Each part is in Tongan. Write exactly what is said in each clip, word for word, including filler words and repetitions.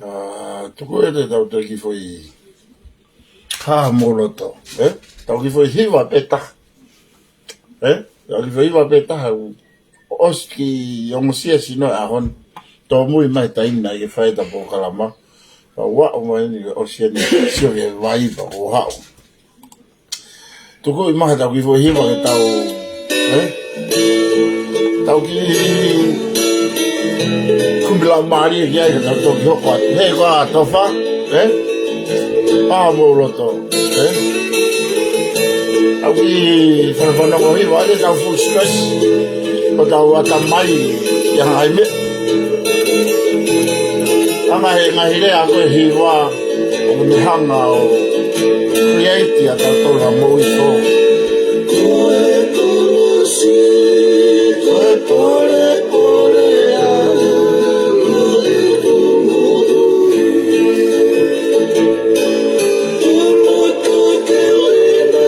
ʻA, tuku ʻete tau taki foʻi ha moloto, ē? Tau ki foʻi hiva pē taha, ē? Tau ki foʻi hiva pē taha, ʻosi ki ongosia sino ʻa hon. Tōmui mai taina ke fai ta polokalama. Ka ua o mai ni ʻosi ni sio ke vai pa ko hao. Tuku ʻi maha tau ki foʻi hiva ke tau, ē? Tau ki kumi lau mālie ki ai ke tau toki hoko atu. He koa tofa, ē? Pā mou loto, ē? Tau ki whanafanongo hiva, ʻe tau full stress. Ko tau ata mai ki a ngai me. Anga he ngaahi lea ko e hiva, ʻoku ne hanga ʻo create ʻa tautolu ha moʻui foʻou. Ko e kolosi, ko e polepole ʻa e moʻui. Ko e motu ke lena,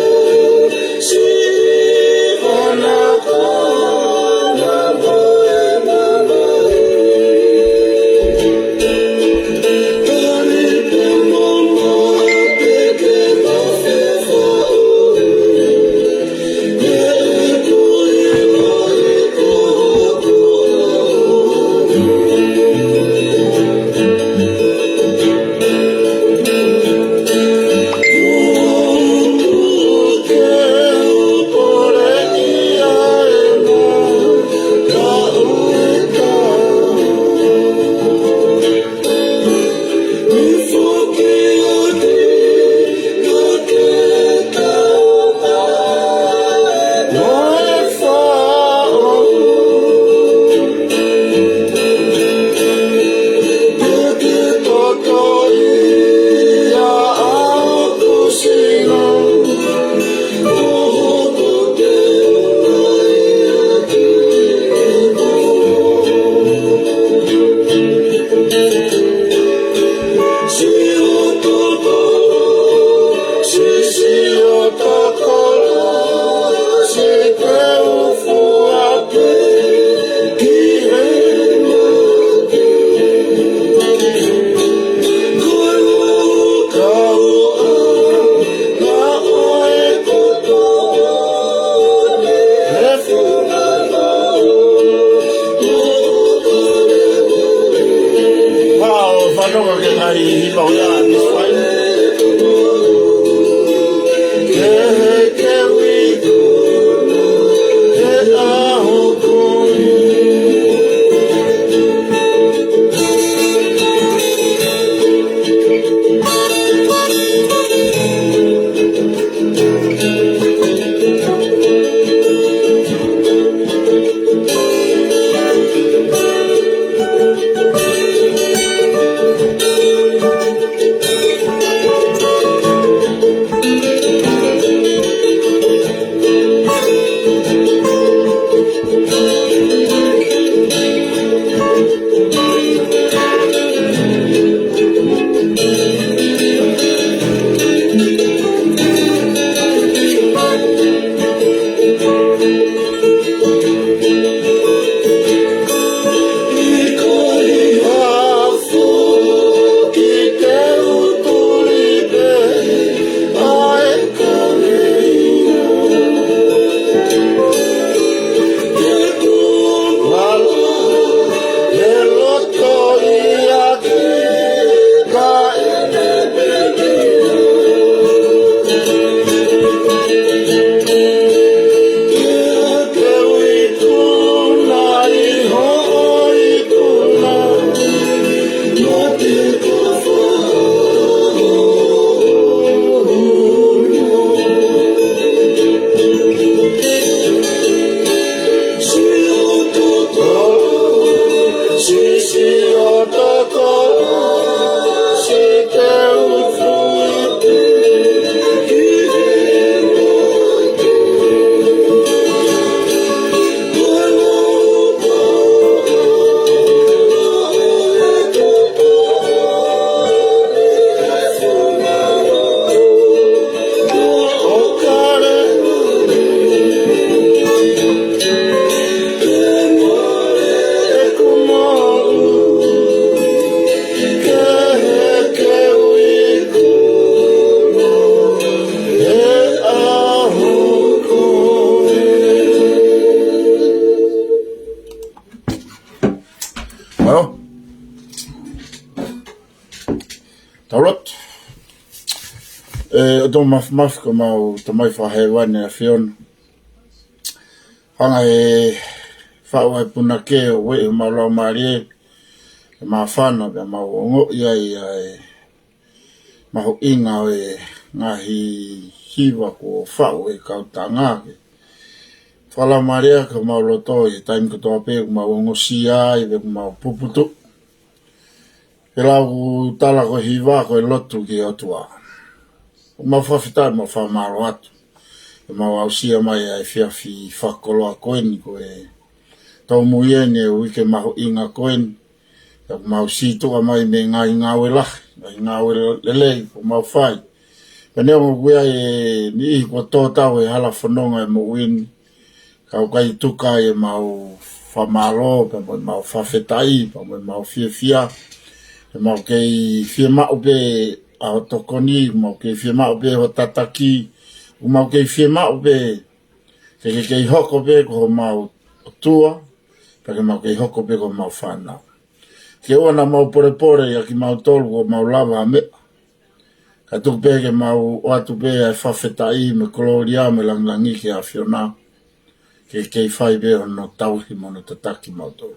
Pau, fanongo ke ngai hiva o ia, Miss Fine. Ke, ke ui, ke a hoko. Halo? Tau lotu. ʻE ʻOtua Māfimafi, ko homau Tamai Fakahēvani ʻa e ʻAfiona. Hanga ʻe he faʻu ʻa e punake ʻo ueʻi homau laumālie, ʻe māfana pea mau ongoʻi ai ʻa e mahuʻinga ʻo e ngaahi hiva kuo faʻu ʻe he kau tangata. Fakalaumālie ki homau loto ʻi he taimi kotoa pē ʻoku mau ongosia ai pe ʻoku mau puputuʻu. He lau ʻoku tala ko e hiva ko e lotu ki he ʻOtua. ʻOku mau fakafetaʻi mo fakamālō atu ʻemau aʻusia mai ʻa e efiafi fakakoloa ko eni, ko e tōmui eni ʻo e uike mahuʻinga ko eni. Pea ʻoku mau sītuʻa mai mei he ngaahi ngāue lahi, ngaahi ngāue lelei ʻoku mau fai. Pea neongo ʻoku ʻi ai e niʻihi kuo tō tau he hala fononga ʻo e moʻui ni, ka ʻoku ʻikai tuku ai ʻemau fakamālō, pea mo ʻemau fakafetaʻi, pea mo ʻemau fiefia. ʻOku mau kei fiemaʻu pē ʻa hoʻo tokoni, ʻoku mau kei fiemaʻu pē hoʻo tataki, ʻoku mau kei fiemaʻu pē ke ke kei hoko pē ko homau ʻOtua, pea ke mau kei hoko pē ko homau fānau. Ke ʻoua naʻa mau polepole ʻia kimautolu kuo mau lava ha meʻa, ka tuku pē ke mau ʻoatu pē ʻa e fakafetaʻi mo e kolōlia mo e langilangi ki he ʻAfiona, ke kei fai pē hono tauhi mo hono tataki kimautolu.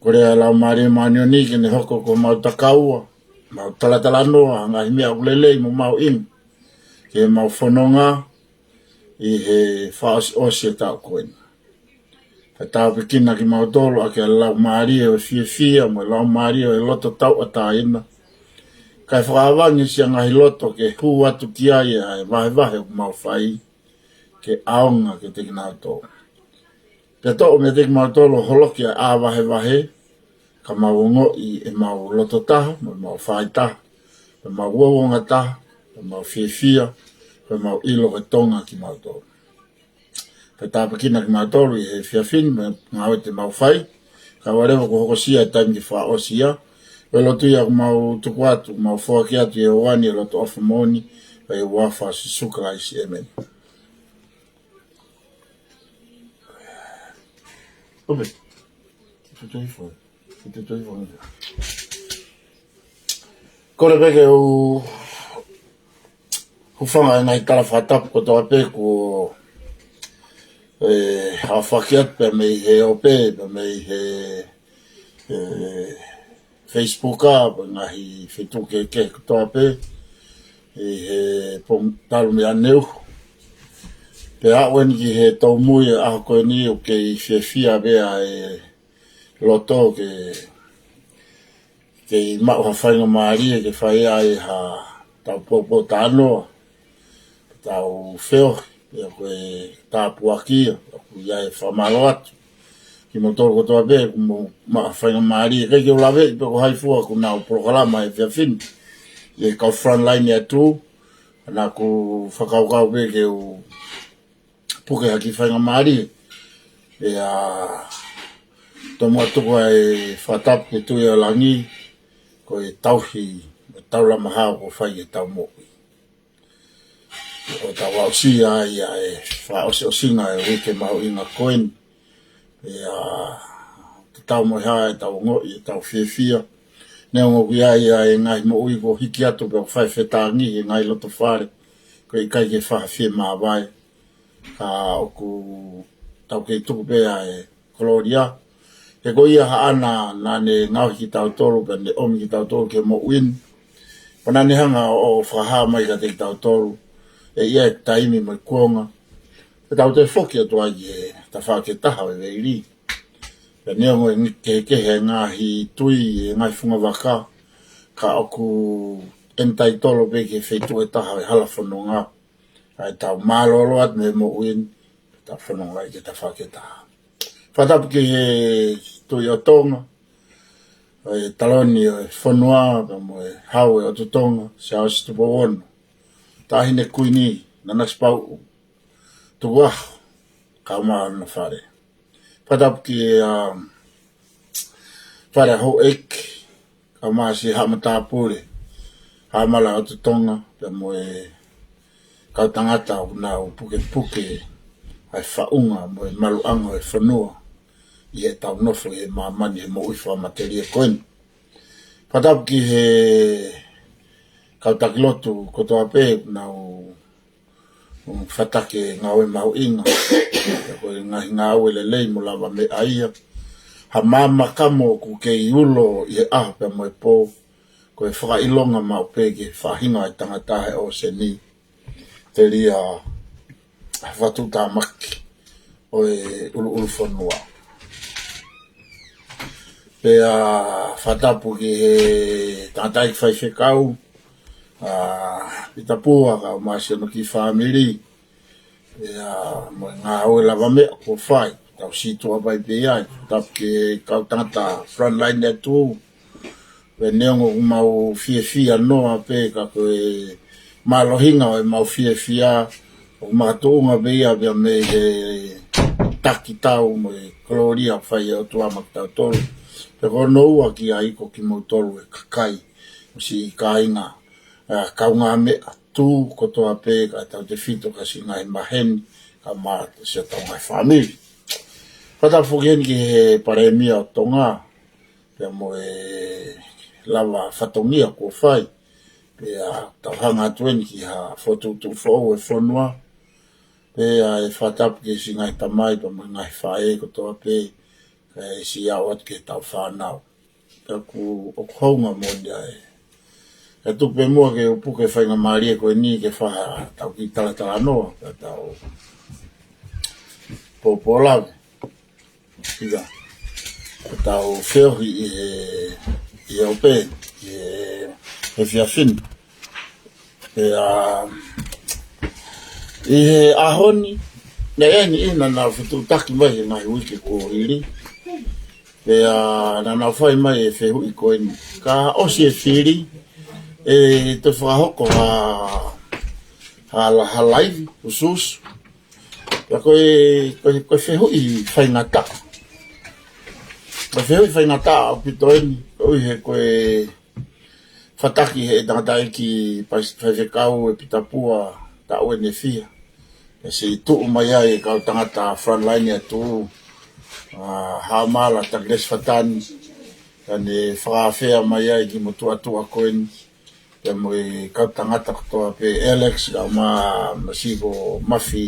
Kole ʻa e Laumālie Māʻoniʻoni ke ne hoko ko homau takaua, mau talatalanoa ʻa e ngaahi meʻa ʻoku lelei mo mahuʻinga ki heʻemau fononga ʻi he fakaʻosiʻosi ʻo e taʻu ko eni. Pea tāpuekina kimautolu ʻaki ʻa e laumālie ʻo e fiefia mo e laumālie ʻo e loto tauʻatāina, kae fakaava ʻa siʻa ngaahi loto ke hū atu ki ai ʻa e vahevahe ʻoku mau fai, ke ʻaonga kiate kinautolu. Pea toʻo meiate kimautolu ʻo holoki ʻa e ʻā vahevahe, ka mau ongoʻi ʻemau loto taha mo ʻemau fai taha, pea mau uouongataha, pea mau fiefia, pea mau ʻilo ko e Tonga kimautolu. Pea tāpuekina kimautolu ʻi he efiafi ni mo e ngāue te mau fai, kae ʻoua leva kuo hokosia e taimi ke fakaʻosi ia. Ko e lotu ia ʻoku mau tuku atu, mau foaki atu ʻi he ʻofa ni, ʻi he loto ʻofa moʻoni, ʻi he huafa ʻo Sīsū Kalaisi, ʻēmeni. Ope. Te toi fo. Te toi fo. Kole pē ke u hūfanga ʻi he ngaahi tala fakatapu kotoa pē kuo, ʻe, aofaki atu pē mei he ope, pē mei he, ʻe, Facebook, pea ngaahi feituʻu kehekehe kotoa pē ʻi he pongipongi talu mei ʻaneuhu. Pea aʻu eni ki he tōmui ʻo e ʻaho ko eni, ʻoku kei fiefia pē ʻa e loto ke, kei maʻu ha faingamālie ke fai ai ha tau poupou talanoa, tau feohi, pea ko e tāpuaki ia, ʻoku ʻi ai e fakamālō atu kiate kimoutolu kotoa pē ʻoku mou maʻu ha faingamālie. ʻIkai ke u laveʻi pe ko hai fua ʻoku nau polokalama he efiafi ni ʻi he kau frontline atu, ka naʻá ku fakakaukau pē ke u puke ha kiʻi faingamālie. Pea tomuʻa tuku ʻa e fakatapu ki he Tuʻi ʻo Langi, ko e tauhi mo e taulama hao kuo fai ki heʻetau moʻui. ʻO tau aʻusia ai ʻa e fakaʻosiʻosinga ʻo e uike mahuʻinga ko eni. Pea tatau mo e hā ʻetau ongoʻi, ʻetau fiefia, neongo ʻoku ʻi ai ʻa e ngaahi moʻui kuo hiki atu pea ʻoku fai fetāngi he ngaahi loto fale, ko e ʻikai ke fai ha fiemāvae, ka ʻoku tau kei tuku pē ʻa e kolōlia. He ko ia haʻana naʻá ne ngaohi kitautolu, pea ne ʻomi kitautolu ki he moʻui ni. Pea naʻá ne hanga ʻo, ʻo fakahā mai kiate kitautolu ʻe ʻi ai e taimi mo e kuonga te tau toe foki atu ai ki he tafaʻaki ʻe taha ʻo e veili. Pea neongo ʻe kehekehe e ngaahi tui, e ngaahi fungavaka, ka ʻoku entitle pē ki he feituʻu ʻe taha ʻo e hala fononga. ʻA ia tau mālōlō atu mei he moʻui ni, tau fononga ai ki he tafaʻaki ʻe taha. Fakatapu ki he Tuʻi ʻo Tonga, ʻa e taloni ʻo e fonua, pea mo e Hau ʻo e ʻOtu Tonga, Siaosi Tupou Ono, Taʻahine Kuini Nanasipauʻu Tukuʻaho, kae ʻumaʻā hono fale. Fakatapu ki he, um, fale ʻa houʻeiki, kae ʻumaʻā siʻi haʻa matāpule, haʻa mala ʻo e ʻOtu Tonga, pea mo e kau tangata ʻoku nau pukepuke ʻa e faʻunga mo e maluʻanga ʻo e fonua. ʻi heʻetau nofo ʻi he māmani he moʻui fakamatelie ko eni. Fakatapu ki he kau taki lotu kotoa pē, nau ʻo fataki e ngāue mahuʻinga. Pea ko e ngaahi ngāue lelei mo lavameʻa ia. Ha maama kamo ʻoku kei ulo ʻi he ʻaho pea mo e pō. Ko e fakaʻilonga maʻu pē ki he faʻahinga ʻo e tangata he ʻōseni. Telia ha fatuʻutāmaki ʻo e ʻuluʻulu fonua. Pea fakatapu ki he tangataʻeiki faifekau, ʻa Pita Pua, kae ʻumaʻā siʻono kiʻi fāmili. Pea mo e ngāue lavameʻa kuo fai, tau sītuʻa mai pē ai. Fakatapu ki he kau tangata frontline atu. Pea neongo ʻoku mau fiefia noa pē ka ko e mālohinga ʻo ʻemau fiefia, ʻoku makatuʻunga pē ia pea mei he taki tau mo e kolōlia ʻoku fai ʻe he ʻOtua maʻa kitautolu. Pea ko hono ua ki ai ko kimoutolu e kakai, mo siʻi kāinga, ʻa, kaungāmeʻa tuʻu kotoa pē kautautefito ka siʻi ngaahi maheni, kae ʻumaʻā siʻotau ngaahi fāmili. Fakatapu foki heni ki he Palēmia ʻo Tonga, pea mo e lava fatongia kuo fai, pea tau hanga atu eni ki ha fokotuʻutuʻu foʻou e fonua, pea ʻe fakatapu ki he siʻi ngaahi tamai, pea mo e ngaahi faʻē kotoa pē, kae siʻi aʻu atu ki heʻetau fānau. Pea ʻoku, ʻoku hounga moʻoni ʻa e. Kae tuku pē muʻa ke u puke faingamālie ko eni ke fai haʻatau kiʻi talatalanoa, pea tau pōpōlave. Ika, tau feohi ʻi he, ʻi he ope, ʻi he, he efiafi ni. Pea, ʻi he ʻaho ni, naʻe ʻi ai e niʻihi naʻa nau fetuʻutaki mai he ngaahi uike kuo hili. Pea, naʻa nau fai mai e fehuʻi ko eni. Ka ʻosi e fili, ʻe toe fakahoko ha, ha la-, ha laivi, usuusu. Pea ko e, ko e, ko e fehuʻi faingataʻa. Ko e fehuʻi faingataʻa ʻaupito eni, koeʻuhi he ko e fataki ʻe he tangataʻeiki pais-, faifekau ʻe Pita Pua taʻu ʻe fiha. Pea siʻi tuʻu mai ai e kau tangata frontline atu, ʻa, Haʻamala Takilesi Fatani, kae ne fakaafeʻi mai ai e kiʻi motuʻa tuʻa ko eni. Pea mo e kau tangata kotoa pē Alex, kae ʻumaʻā, mo siʻi ko Mafi,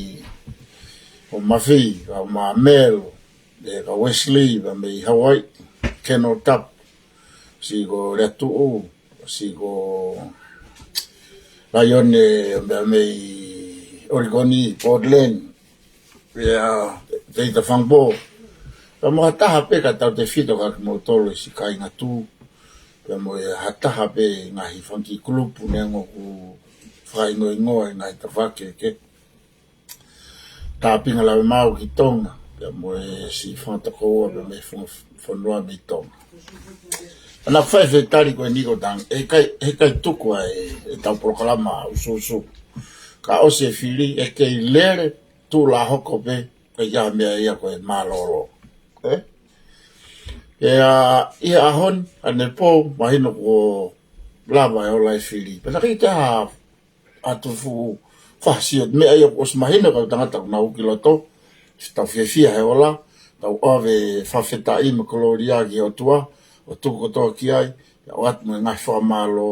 ko Mafi, kae ʻumaʻā Mel, pea ko Wesley, pea mei Hawaii, Keno Tap, siʻi ko Letuʻu, siʻi ko Laione, pea mei Oregon, Portland, pea Teita Fangpo. Pea mo ha taha pē kautautefito kia kimoutolu e siʻi kāinga tuʻu. Pea mo e ha taha pē ngaahi fanga kiʻi kulupu neongo ʻoku fakahingohingoa e ngaahi tafaʻaki kehe. Tāpinga lave maau ki Tonga. Pea mo e siʻi fanga tokoua pea mei he fanga fonua mei Tonga. Ana fai fetali ko eni ko tang, ʻe ʻikai, ʻe ʻikai tuku ai ʻetau polokalama usuusu. Ka ʻosi e fili, ʻe kei lele, tuʻu lā hoko pē, ʻikai ha meʻa ia ko e mālōlō. ʻE? Pea, ʻi he ʻaho ni, ʻanepō, mahino kuo lava e ola e fili. Pea naʻe ʻikai te ha atu fuʻu fasi ʻo e meʻa ia kuo ʻosi mahino kau tangata ʻoku nau ki loto, tau fiefia he ola, tau ʻave fakafetaʻi mo e kolōlia ki he ʻOtua, ʻo tuku kotoa ki ai, pea ʻoatu mo e ngaahi fakamālō,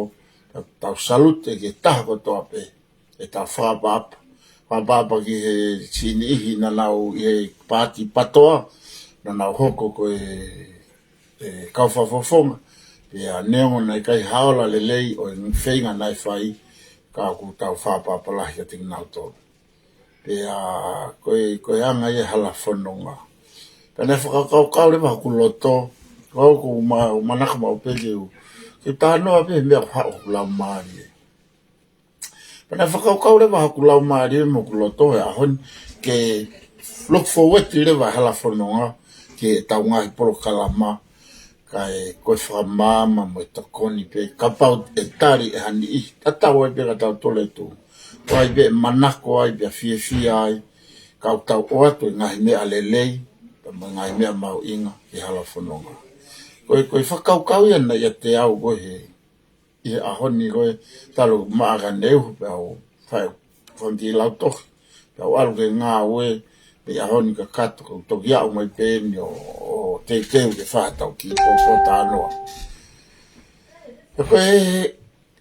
tau, tau salute ki he taha kotoa pē, ʻetau fakaʻapaʻapa. Fakaʻapaʻapa ki he siʻi niʻihi naʻa nau ʻi he paati PATOA, naʻa nau hoko ko e, e kau fakafofonga. Pea neongo naʻe ʻikai ha ola lelei ʻo e feinga naʻe fai, ka ʻoku tau fakaʻapaʻapa lahi kiate kinautolu. Pea ko e, ko e anga ia e hala fononga. Pea naʻe fakakaukau leva hoku loto, ʻoku ou ma-, manako maʻu pē ke u, ke u talanoa pē he meʻa ʻoku haʻu hoku laumālie. Pea naʻe fakakaukau leva hoku laumālie mo hoku loto he ʻaho ni ke look forward leva e hala fononga ki heʻetau ngaahi polokalama, kae ko e fakamaama mo e tokoni pē, kapau ʻe tali ʻe ha niʻihi, tatau ai pē kia tautolu ʻe tuʻu. Ko hai pē ʻe manako ai pea fiefia ai, ka ʻoku tau ʻoatu e ngaahi meʻa lelei, pea mo e ngaahi meʻa mahuʻinga ki he hala fononga. Ko e, ko e fakakaukau ia naʻe ʻiate au ko ē he ʻi he ʻaho ni ko ē talu maʻa ka neu, pea u fai, fanga kiʻi lautohi. Pea u ʻalu ke ngāue, Pea ʻaho ni kakato, ko e toki aʻu mai pē eni ʻo, ʻo teuteu ke fai haʻatau kiʻi poupou talanoa. Pea ko e,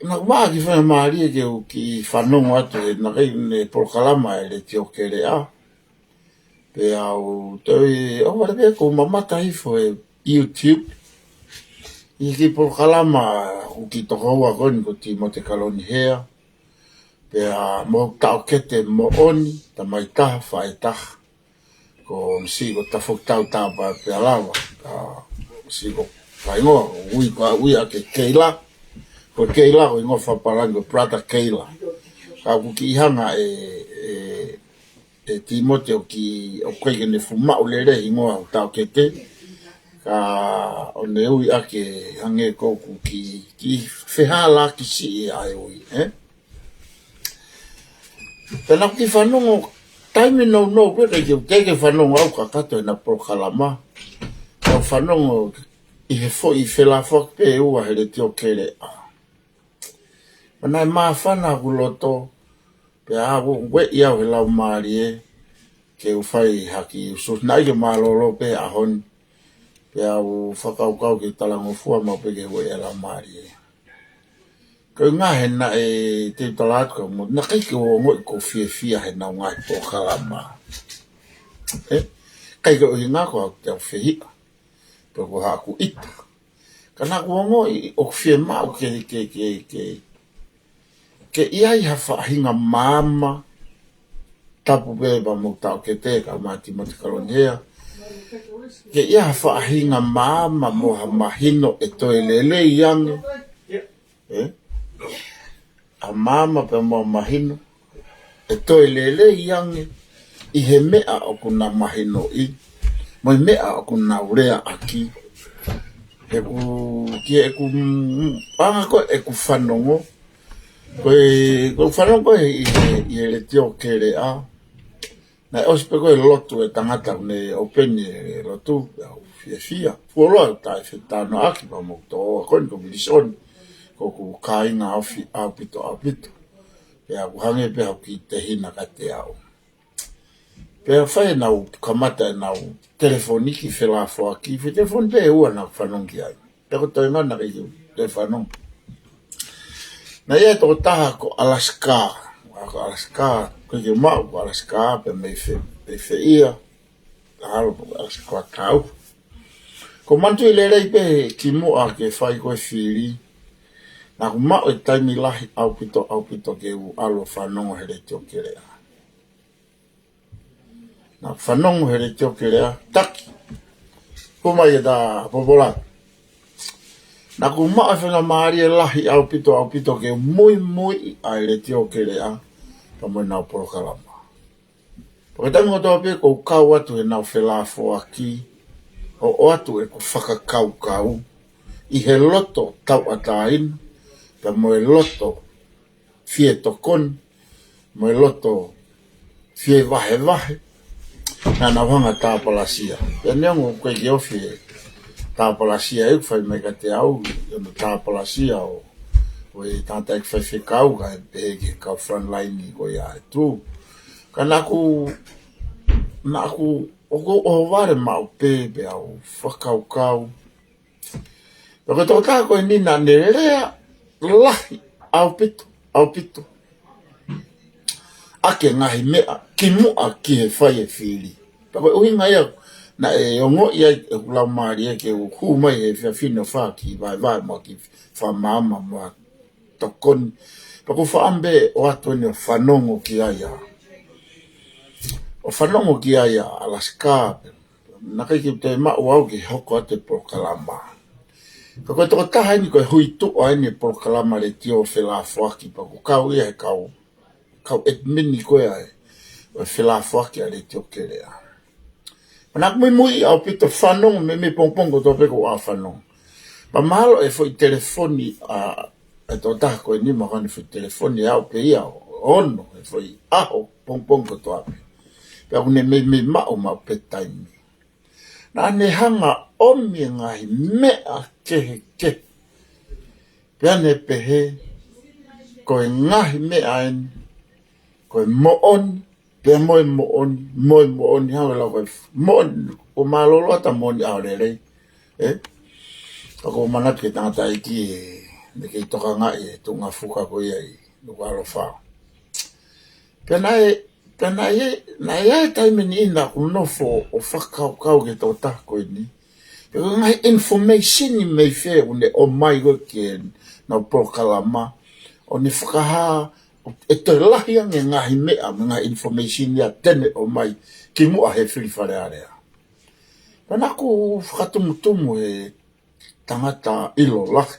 naʻá ku maʻu ha kiʻi faingamālie ke u kiʻi fanongo atu he naʻe ʻi ai ʻene polokalama ʻa e Letiō Keleʻa. Pea u toe ʻohovale pē ʻo u mamata hifo he YouTube ʻi he kiʻi polokalama ʻa e kiʻi tokoua ko eni ko Tīmote Kaloni Hea. Pea mo Taʻokete Moʻoni, tamai taha, faʻē taha. Ko Misi ko Tafokitau Tāpā pea lava. Ka Misi ko e faʻahingoa, ui ko e ui ʻa e Keila. Ko Keila ko e hingoa fakapālangi, ko Brother Keila. Ka ʻoku kiʻi hanga ʻe, ʻe, ʻe Tīmote ʻo kiʻi, ʻoku ʻikai ke ne fuʻu maʻu lelei e hingoa ʻo Taʻokete. Ka ʻo ne ui ʻaki, hangē ko ʻeku kiʻi, kiʻi fehālaaki siʻi ʻa e ui, ē? Pea naʻá ku kiʻi fanongo, taimi nounou pē, ʻikai ke u teʻeki fanongo au kakato ʻena polokalama. Ka u fanongo ʻi he foʻi felāfoaki pē ʻe ua he Letiō Keleʻa. Pea naʻe māfana ʻeku loto, pea u ueʻi au he Laumālie ke u fai ha kiʻi usuusi, naʻe ʻikai ke mālōlō pē he ʻaho ni. Pea u fakakaukau ke talangofua maʻu pē ki he ueʻi ʻa e Laumālie. Ko e ʻuhinga he naʻe, te u tala atu ka mo, naʻe ʻikai ke u ongoʻi ʻoku ou fiefia heʻenau ngaahi polokalama. Ē? ʻIkai ke ʻuhinga ko haʻaku fehiʻa pe ko haʻaku ʻita. Ka naʻá ku ongoʻi ʻoku fiemaʻu ke, ke, ke, ke, ke ʻi ai ha faʻahinga maama, tapu pē pea mo Taʻokete kae ʻumaʻā Tīmote Kaloni Hea. Ke ʻi ai ha faʻahinga maama mo ha mahino ʻe toe lelei ange. Ē? Ha maama pea mo ha mahino ʻe toe lelei ange ʻi he meʻa ʻoku na mahinoʻi, mo e meʻa ʻoku nau leaʻaki. He ʻoku, ki heʻeku, mm, anga ko ē ʻeku fanongo. Ko e, ko e fanongo ko ē ʻi he, ʻi he Letiō Keleʻa. Naʻe ʻosi pē ko e lotu ʻa e tangata ʻoku ne ʻoupeni e lotu, pea u fiefia. Fuoloa ʻeku taʻefetalanoaʻaki pea mo e tokoua ko eni ko Vilisoni, ko ʻeku kāinga ofi ʻaupito, ʻaupito. Pea ʻoku hangē pē haʻaku kiʻi tehina kiate au. Pea fai ʻenau kamata ʻenau telefoni kiʻi felāfoaki, foʻi telefoni pē ʻe ua naʻá ku fanongo ki ai. Pea ko e toenga naʻe ʻikai ke u toe fanongo. Naʻe ʻi ai e tokotaha ko Alaska. ʻA ko Alaska, ʻikai ke u maʻu ko Alaska, pea mei fē, mei fē ia. Ka ʻalu ko Alaska ko e kau. ʻOku ou manatuʻi lelei pē kimuʻa ke fai ko ē fili. Naʻá ku maʻu e taimi lahi ʻaupito, ʻaupito ke u ʻalu ʻo fanongo he Letiō Keleʻa. Naʻá ku fanongo he Letiō Keleʻa, taki. Ko mai e tā popola. Naʻá ku maʻu e faingamālie lahi ʻaupito, ʻaupito ke muimui ʻa e Letiō Keleʻa, pea mo ʻenau polokalama. Pea ko e taimi kotoa pē ʻoku ou kau atu heʻenau felāfoaki, ʻo ʻoatu ʻeku fakakaukau, ʻi he loto tauʻatāina, pea mo e loto fie tokoni, mo e loto fie vahevahe, naʻa nau hanga ʻo tāpalasia. Pea neongo ʻoku ʻikai ke ofi e tāpalasia ʻoku fai mai kiate au, ʻi hono tāpalasia ʻo, ʻo e tangataʻeiki faifekau, kae pehē ki he kau frontline ko ia ʻe tū. Ka naʻá ku, naʻá ku, ʻoku ou ʻohovale maʻu pē, pea u fakakaukau. Pea ko e tokotaha ko eni naʻá ne lea lahi ʻaupito, ʻaupito. ʻA e ngaahi meʻa, kimuʻa ki he fai e fili. Pea ko e ʻuhinga ia, naʻe ongoʻi ai ʻeku laumālie ke u hū mai he efiafi ni ʻo fai ha kiʻi vaevae mo ha kiʻi fakamaama mo ha tokoni. Pea ʻoku ou faʻa ʻamu pē ʻo ʻoatu eni ʻo fanongo ki ai ʻa, ʻo fanongo ki ai ʻa Alaska pē. Naʻe ʻikai ke toe maʻu au ke hoko atu e polokalama. Ka ko e tokotaha eni ko e hui tuʻa eni e polokalama Letiō Felāfoaki pea ʻoku kau ia he kau, kau admin ko ia ʻo e felāfoaki ʻa e Letiō Keleʻa. Pea naʻá ku muimui ʻaupito fanongo mei, mei pongipongi kotoa pē ʻoku ou fanongo. Pea mahalo e foʻi telefoni ʻa, ʻa e tokotaha ko eni mahalo ko ʻene foʻi telefoni ʻe aʻu pē ia ʻo ono e foʻi ʻaho pongipongi kotoa pē. Pea ʻoku ne meimei maʻu maʻu pē taimi. Naʻá ne hanga ʻo ʻomi e ngaahi meʻa kehekehe. Pea ne pehē, ko e ngaahi meʻa eni, ko e moʻoni, Pea mo e moʻoni, mo e moʻoni, hau e lau ko e moʻoni, ʻoku mālōlō ʻa e moʻoni ʻaho lelei. Ē? Ka ʻoku ou manatu ki he tangataʻeiki ē, naʻe kei tokangaʻi e tuʻunga fuka ko ia ʻi Nukuʻalofa. Pea naʻe, pea naʻe, naʻe ʻi ai e taimi ʻe niʻihi naʻá ku nofo ʻo fakakaukau ki he tokotaha ko eni. Pea ko e ngaahi information mei fē ʻoku ne ʻomai ko ē ki heʻenau polokalama, ʻo ne fakahā ʻe toe lahi ange e ngaahi meʻa mo e ngaahi information ia te ne ʻomai kimuʻa he fili Fale Alea. Pea naʻá ku fakatumutumu he tangata ʻilo lahi,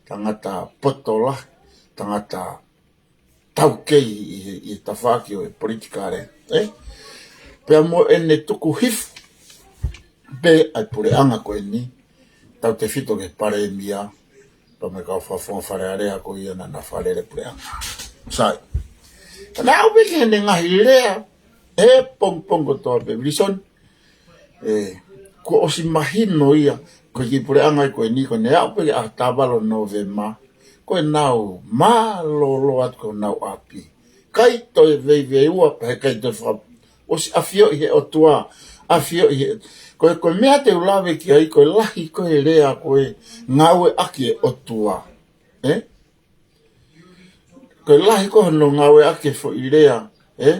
tangata poto lahi, tangata taukei ʻi he, ʻi he tafaʻaki ʻo e politikale, ē? Pea mo ʻene tuku hifo pē ʻa e puleʻanga ko eni, tautefito ki he palēmia, pea mo e kau fakafofonga Fale Alea ko ia naʻá na fakalele puleʻanga. Sai. Naʻe aʻu pē ki heʻene ngaahi lea he pongipongi kotoa pē, Wilson. Ē, kuo ʻosi mahino ia, ko e kiʻi puleʻanga ko eni, ko ʻene aʻu pē ki he ʻaho taha valu ʻo Nōvema, ko ʻenau mālōlō atu ki honau ʻapi. ʻIkai toe veiveiua, pea he ʻikai toe faka-, ʻosi ʻafioʻi he ʻOtua, ʻafioʻi he, ko e, ko e meʻa te u lave ki ai, ko e lahi ko ē e lea ko e ngāueʻaki e ʻOtua. Ē? Ko e lahi ko ē hono ngāueʻaki e foʻi lea, ē?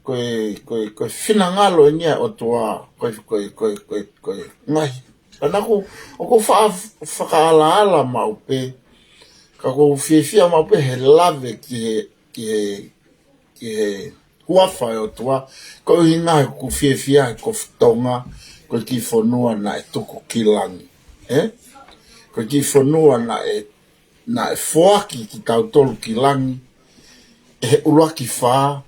Ko e, ko e, ko e finangalo eni ia ʻo e ʻOtua, ko e, ko e, ko e, ko e, ko e ngaahi. Ka naʻá ku, ʻoku ou fa-, fakaʻalaʻala maʻu pē, ka ʻoku ou fiefia maʻu pē he lave ki he, ki he, ki he huafa ʻo e ʻOtua, ko e ʻuhinga he ʻoku ou fiefia he kofu Tonga, ko e kiʻi fonua naʻe tuku ki langi, ē? Ko e kiʻi fonua naʻe naʻe foaki kitautolu ki langi ʻe he ʻuluaki fā,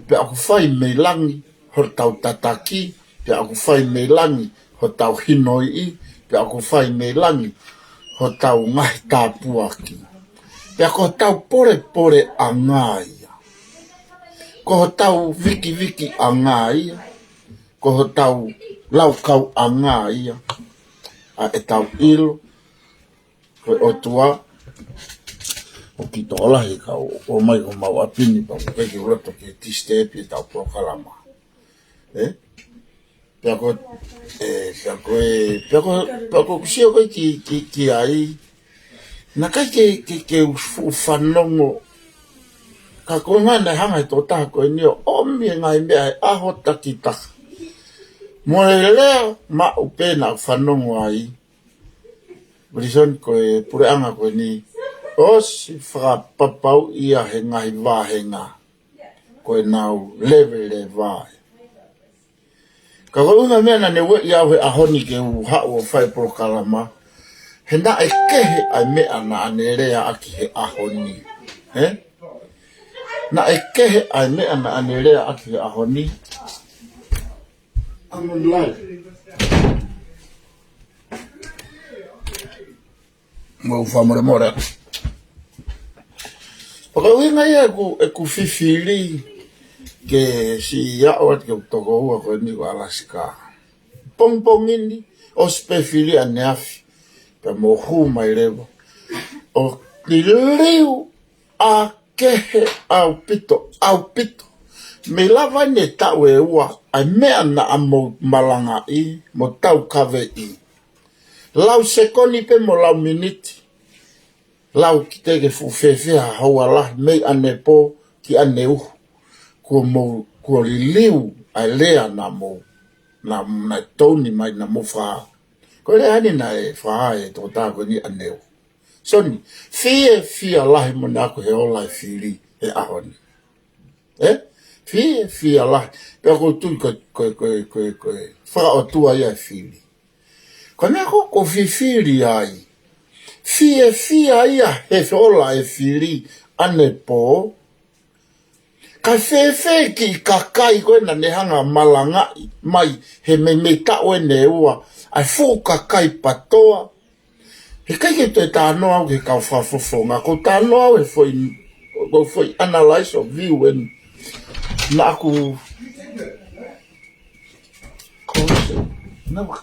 pea ʻoku fai mei langi hotau tataki, pea ʻoku fai mei langi hotau hinoiʻi, pea ʻoku fai mei langi hotau ngaahi tāpuaki. Pea ko hotau polepoleʻanga ia. Ko hotau vikivikiʻanga ia. Ko hotau laukauʻanga ia. ʻA ʻetau ʻilo ko e ʻOtua, ʻoku kiʻi tokolahi e kau ō mai ki homau ʻapi ni pea ʻoku ʻikai ke u loto ke disturb ʻetau polokalama. Ē? Pea ko, ē, pea ko e, pea ko, pea ko ʻeku sio ko ē ki, ki, ki ai, naʻe ʻikai ke, ke, ke u fuʻu fanongo, ka ko e ʻuhinga naʻe hanga ʻe he tokotaha ko eni ʻo ʻomi e ngaahi meʻa he ʻaho takitaha. Mo e lea maʻu pē naʻá ku fanongo ai, Wilson, ko e puleʻanga ko eni, ʻosi fakapapauʻi ia he ngaahi vāhenga, ko ʻenau leveleva. Ka ko e ʻuhinga e meʻa naʻá ne ueʻi au he ʻaho ni ke u haʻu ʻo fai polokalama, he naʻe kehe ʻa e meʻa naʻá ne leaʻaki he ʻaho ni. Ē? Naʻe kehe ʻa e meʻa naʻá ne leaʻaki he ʻaho ni. I'm on live. Mou fakamolemole. Pea ko e ʻuhinga ia ʻeku, ʻeku fifili ke siʻi aʻu atu ki he tokoua ko eni ko Alasika. Pongipongi ni, ʻosi pē fili ʻaneafi, pea mo hū mai leva. ʻOku liliu ʻa kehe ʻaupito, ʻaupito. Mei lava ʻene taʻu ʻe ua, ʻa e meʻa naʻa mou malangaʻi, mo taukaveʻi. Lau sekoni pē mo lau miniti. Lau ki te ke fuʻu fēfē ha houa lahi, mei ʻanepō ki ʻaneuhu. Kuo mou, kuo liliu ʻa e lea naʻa mou, naʻa, naʻe tō ni mai naʻa mou fakahā. Ko e lea eni naʻe fakahā ʻe he tokotaha ko eni ʻaneuhu. Soni, fiefia lahi mo ne ako he ola e fili he ʻaho ni. Ē? Fiefia lahi. Pea ʻoku ou tui ko e, ko e, ko e, ko e, ko e fakaʻotua ia e fili. Ko e meʻa ko ē ʻoku ou fifili ai. Fiefia ia he ola e fili ʻanepō. Kae fēfē kiʻi kakai ko ē naʻá ne hanga ʻo malangaʻi mai he meimei taʻu ʻeni ʻe ua, ʻa e fuʻu kakai PATOA. He ʻikai ke toe talanoa au ki he kau fakafofonga, ʻoku ou talanoa au he foʻi, ko e foʻi analyze ʻo e view ʻeni. Naʻá ku, ko se, naʻá ku,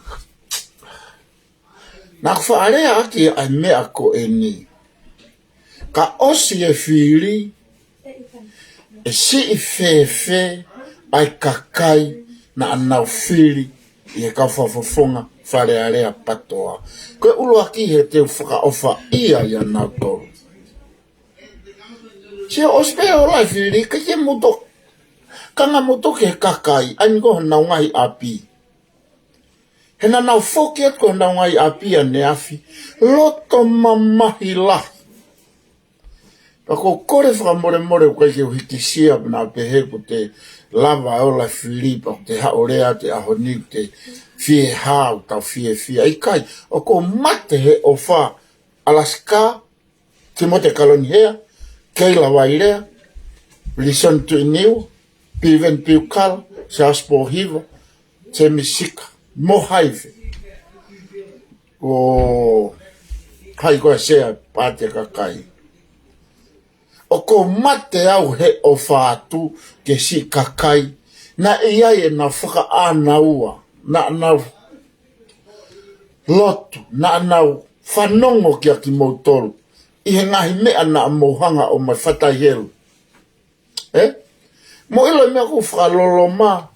naʻá ku faʻa leaʻaki ʻa e meʻa ko eni. Ka ʻosi e fili, ʻe siʻi fēfē ʻa e kakai naʻa nau fili ʻi he kau fakafofonga Fale Alea PATOA. Ko e ʻuluaki he te u fakaʻofaʻia ʻia nautolu. Sio, ʻosi pē ʻo lahi fili, ʻikai ke mou toki, kanga mou toki he kakai, ʻa eni ko honau ngaahi ʻapi. He naʻa nau foki atu ko honau ngaahi ʻapi ʻaneafi, loto mamahi lahi. Pea ʻoku ou kole fakamolemole ʻoku ʻikai ke u hikisia pea naʻa pehē ʻoku te lava ʻo lahi fili pea ʻoku te haʻu ʻo lea atu he ʻaho ni ʻoku te fiehā, ʻoku tau fiefia. ʻIkai, ʻoku ou mate he ʻofa. Alaska, Timote Kalonihea, Keila Vailea, Wilson Tuʻiniua, Piveni Piukala, Charles Pōhiva, Semi Sika, mo Haive. ʻO hai ko e sea paati ʻa e kakai. ʻOku ou mate au he ʻofa atu ki he siʻi kakai naʻe ʻi ai ʻenau fakaʻānaua, naʻa nau lotu, naʻa nau fanongo kia kimoutolu ʻi he ngaahi meʻa naʻa mou hanga ʻo mai fatai helu. ʻE? Mou ʻilo e meʻa ʻoku fakaloloma.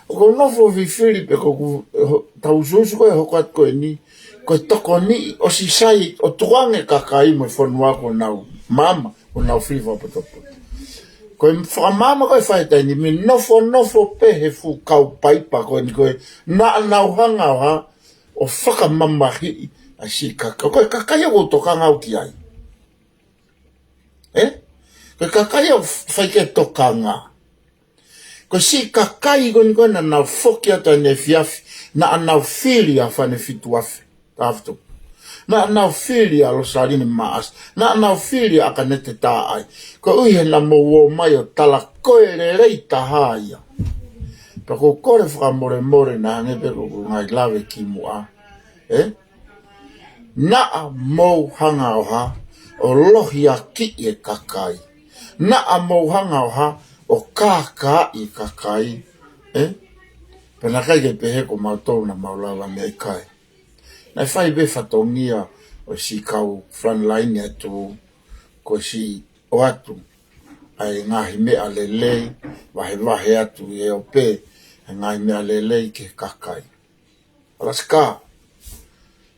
ʻOku ou nofo fifili pē ko ʻeku, ho-, tau usuusu ko e hoko atu ko eni. Ko e tokoni ʻosi sai ʻo tukuange kakai mo e fonua ko ʻenau maama, ko ʻenau fili fakapotopoto. Ko e fakamaama ko e fai he taimi ni, mei nofonofo pē he fuʻu kau paipa ko eni ko e naʻa nau hanga ʻo hā, ʻo fakamamahiʻi ʻa e siʻi kakai. Ko e kakai ʻoku ou tokanga au ki ai. ʻE? Ko e kakai ʻoku fai ke tokanga. Ko e siʻi kakai ko eni ko e naʻa nau foki atu ʻaneefiafi, naʻa nau fili ʻa Fane Fituafe Tahafitu. Naʻa nau fili ʻa Losaline Maʻasi. Naʻa nau fili ʻa ʻAkanete Taʻai. Koeʻuhi he naʻa mou ō mai ʻo tala ko e lelei taha ia. Pea ʻoku ou kole fakamolemole naʻa hangē pē ko ʻeku ngaahi lave kimuʻa. ʻE? Naʻa mou hanga ʻo hā, ʻo lohiakiʻi e kakai. Naʻa mou hanga ʻo hā, ʻo kākaaʻi e kakai. ʻE? Pea naʻe ʻikai ke pehē ko mautolu naʻa mau lava mei ai, ʻikai. Naʻe fai pē fatongia ʻo e siʻi kau frontline atu, ko e siʻi ʻoatu ʻa e ngaahi meʻa lelei, vahevahe atu ʻe ʻo pē, ʻa e ngaahi meʻa lelei ki he kakai. Alaska,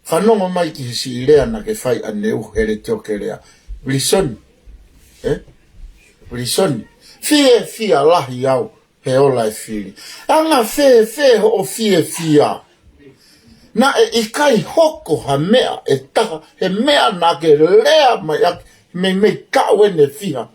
fanongo mai ki he siʻi lea naʻa ke fai ʻaneuhu he Letiō Kelea. Wilson, ʻe? Wilson, fiefia lahi au he ola e fili. Anga fēfē hoʻo fiefia? Naʻe ʻikai hoko ha meʻa ʻe taha, he meʻa naʻa ke lea mai ʻaki, meimei taʻu ʻeni ʻe fiha.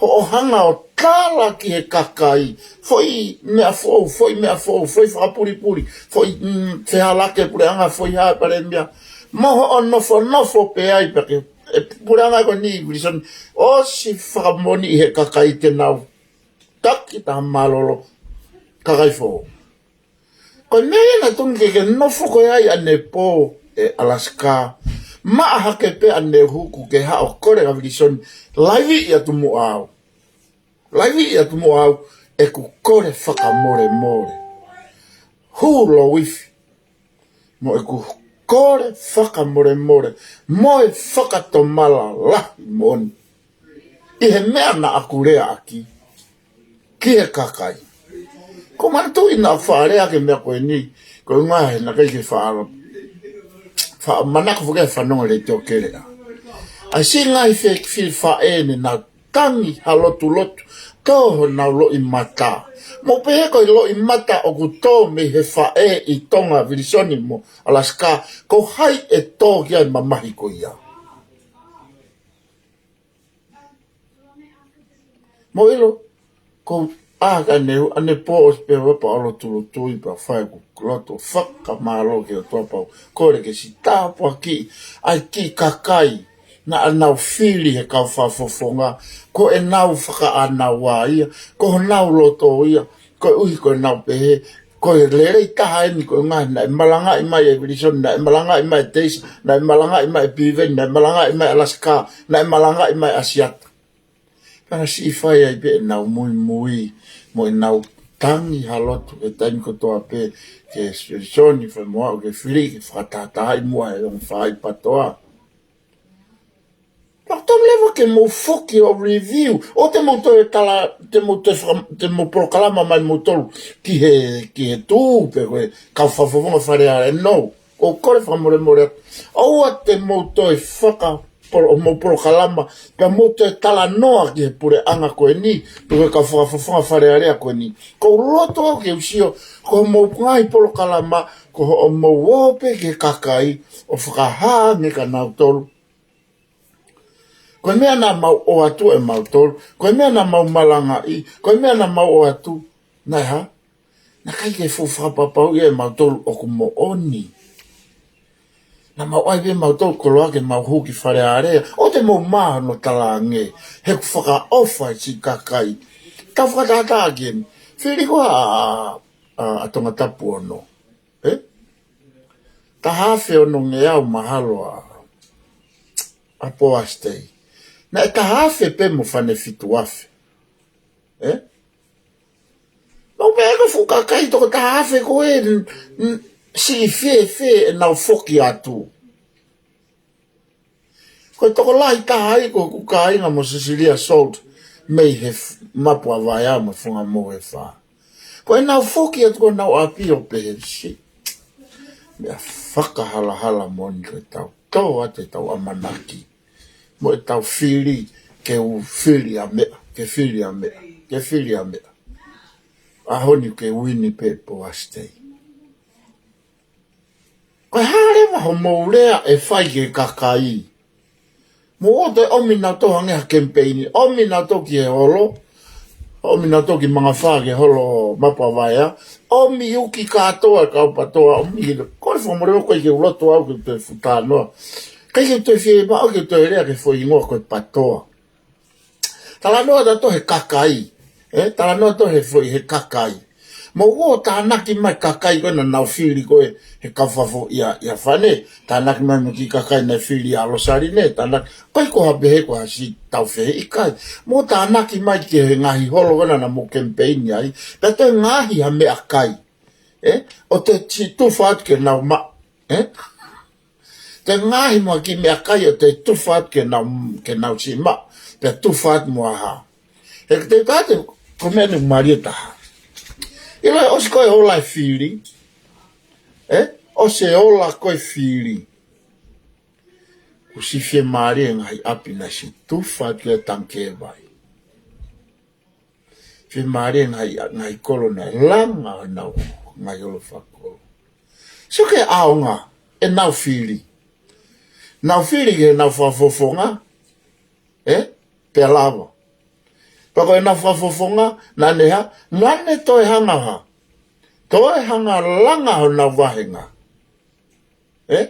Hoʻo hanga ʻo tala ki he kakai, foʻi meʻa foʻou, foʻi meʻa foʻou, foʻi fakapulipuli, foʻi, mm, fehālaaki e puleʻanga, foʻi hā e palēmia. Mo hoʻo nofonofo pē ai pea ke, e puleʻanga ko eni Wilson, ʻosi fakamoʻoniʻi he kakai te nau taki taha mālōlō, kakai foʻou. Ko e meʻa ia naʻe tonu ke ke nofo ko ē ai ʻanepō ʻe Alaska. Maʻa hake pē ʻaneuhu kuo ke haʻu ʻo kole kia Wilson, laiviʻi atu muʻa au. Laiviʻi atu muʻa au ʻeku kole fakamolemole. Hū lou ifi. Mo ʻeku kole fakamolemole. Mo e fakatomala lahi moʻoni. ʻI he meʻa naʻa ku leaʻaki ki he kakai. Ko e manatuʻi naʻa faʻa lea ki he meʻa ko eni, ko e ngaahi naʻe ʻikai ke faʻa, faʻa manako foki ke fanongo Letiō Kelea. ʻA e siʻi ngaahi fe-, fili faʻē ne nau tangi ha lotulotu, tō honau loʻimata. Mou pehē ko e loʻimata ʻoku tō mei he faʻē ʻi Tonga, Wilson mo Alaska, ko hai ʻe tō ki ai e mamahi ko ia? Mou ʻilo, ko ʻa ka ne, ʻanepō ʻosi pē ʻo pau ʻo lotulotui pea fai ʻeku lotu fakamālō ki he ʻOtua pea u kole ke siʻi tāpuakiʻi ʻa e kiʻi kakai naʻa nau fili he kau fakafofonga, ko ʻenau fakaʻānaua ia, ko honau loto ia, koeʻuhi ko ʻenau pehē, ko e lelei taha eni ko e ngaahi naʻe malangaʻi mai ʻe Wilson, naʻe malangaʻi mai ʻe Teisa, naʻe malangaʻi mai ʻe Piveni, naʻe malangaʻi mai ʻe Alaska, naʻe malangaʻi mai ʻe ʻAsiata. Ka naʻe siʻi fai ai pē ʻenau muimui, mo ʻenau tangi ha lotu he taimi kotoa pē, ke Wilson fai mo au ke fili, ke fakatahatahaʻi muʻa ʻe he ongo faʻē PATOA. Pea tau ʻEva ke mou foki ʻo review. ʻOua te mou toe tala, te mou toe faka-, te mou polokalama mai moutolu ki he, ki he tū pe ko e kau fakafofonga Fale Alea. No. ʻOku ou kole fakamolemole atu. ʻOua te mou toe faka-, polo-, mou polokalama, pea mou toe talanoa ki he puleʻanga ko eni, pe ko e kau fakafofonga Fale Alea ko eni. ʻOku ou loto au ke u sio, ko hoʻomou ngaahi polokalama, ko hoʻomou ō pē ki he kakai, ʻo fakahā ange kia nautolu. Ko e meʻa naʻa mau ʻoatu ʻe mautolu, ko e meʻa naʻa mau malangaʻi, ko e meʻa naʻa mau ʻoatu, naʻe hā? Naʻe ʻikai ke fuʻu fakapapauʻi ʻe mautolu ʻoku moʻoni. Naʻa mau ʻai pē mautolu koloa ke mau hū ki Fale Alea, ʻoua te mou mā hono talaange, he ʻoku fakaʻofa e siʻi kakai. Tau fakatātā ki heni. Fili ko ā ʻa, ʻa, ʻa Tongatapu ono. ʻE? Taha afe ono ngeau mahalo ʻa, ʻa Poasi Tei. Naʻe taha afe pē mo Fane Fitu Afe. ʻE? Mau pē ko e fuʻu kakai toko taha afe ko ē n-, n-, siʻi fēfē ʻenau foki atu. Ko e tokolahi taha ia ko ʻeku kāinga mo Sisilia Salt mei he f-, Mapu ʻa Vaea mo Fungamou he Fā. Ko ʻenau foki atu ko ʻenau ʻapi ʻo pehē siʻi. Meʻa fakahalahala moʻoni ko ʻetau tō atu ʻetau ʻamanaki. Mo ʻetau fili ke u fili ʻa meʻa, ke fili ʻa meʻa, ke fili ʻa meʻa. ʻAho ni ke uini pē Poasi Tei. Ko e hā leva hoʻomou lea ʻe fai ki he kakai? Mou ō toe ʻomi nautolu hangē ha kemipeini, ʻomi nautolu ki he holo, ʻomi nautolu ki Mangafā ki he holo Mapu ʻa Vaea, ʻomi uki kātoa e kau PTOA, ʻomi ki he, kole fakamolemole ʻoku ʻikai ke u loto au ke u toe fuʻu talanoa. ʻIkai ke u toe fiemaʻu ke u toe lea ki he foʻi hingoa ko e PTOA. Talanoa tautolu he kakai. ʻE, talanoa tautolu he foʻi he kakai. Mou ō tānaki mai kakai ko ē naʻa nau fili ko ē he kau fakafofonga ʻia, ʻia Fane. Tānaki mai mo e kiʻi kakai naʻe fili ʻa Losali ne. Tānaki, ʻikai ko ha pehē ko ha siʻi tau fehiʻi kakai. Mou tānaki mai ki he ngaahi holo ko ē naʻa mou kemipeini ai. Pea toe ngaahi ha meʻakai. ʻE, ʻo toe siʻi tufa atu ke nau maʻu. ʻE? Toe ngaahi mo ha kiʻi meʻakai ʻo toe tufa atu ke nau, ke nau siʻi maʻu, pea tufa atu mo ha hā. He ko e tau kātaki, ko e meʻa ni ʻoku mālie taha. ʻIlo ʻe ʻosi ko e ola e fili, ʻe? ʻOsi e ola ko e fili. Kuo siʻi fiemālie e ngaahi ʻapi naʻe siʻi tufa atu ki he tangikē vai. Fiemālie e ngaahi, ngaahi kolo naʻe langa honau ngaahi holo fakakolo. Sio ki he ʻaonga ʻenau fili. Nau fili ki heʻenau fakafofonga, ʻe? Pea lava. Pea ko ʻenau fakafofonga, naʻa ne hā, naʻa ne toe hanga hā. Toe hanga langa honau vāhenga. ʻE?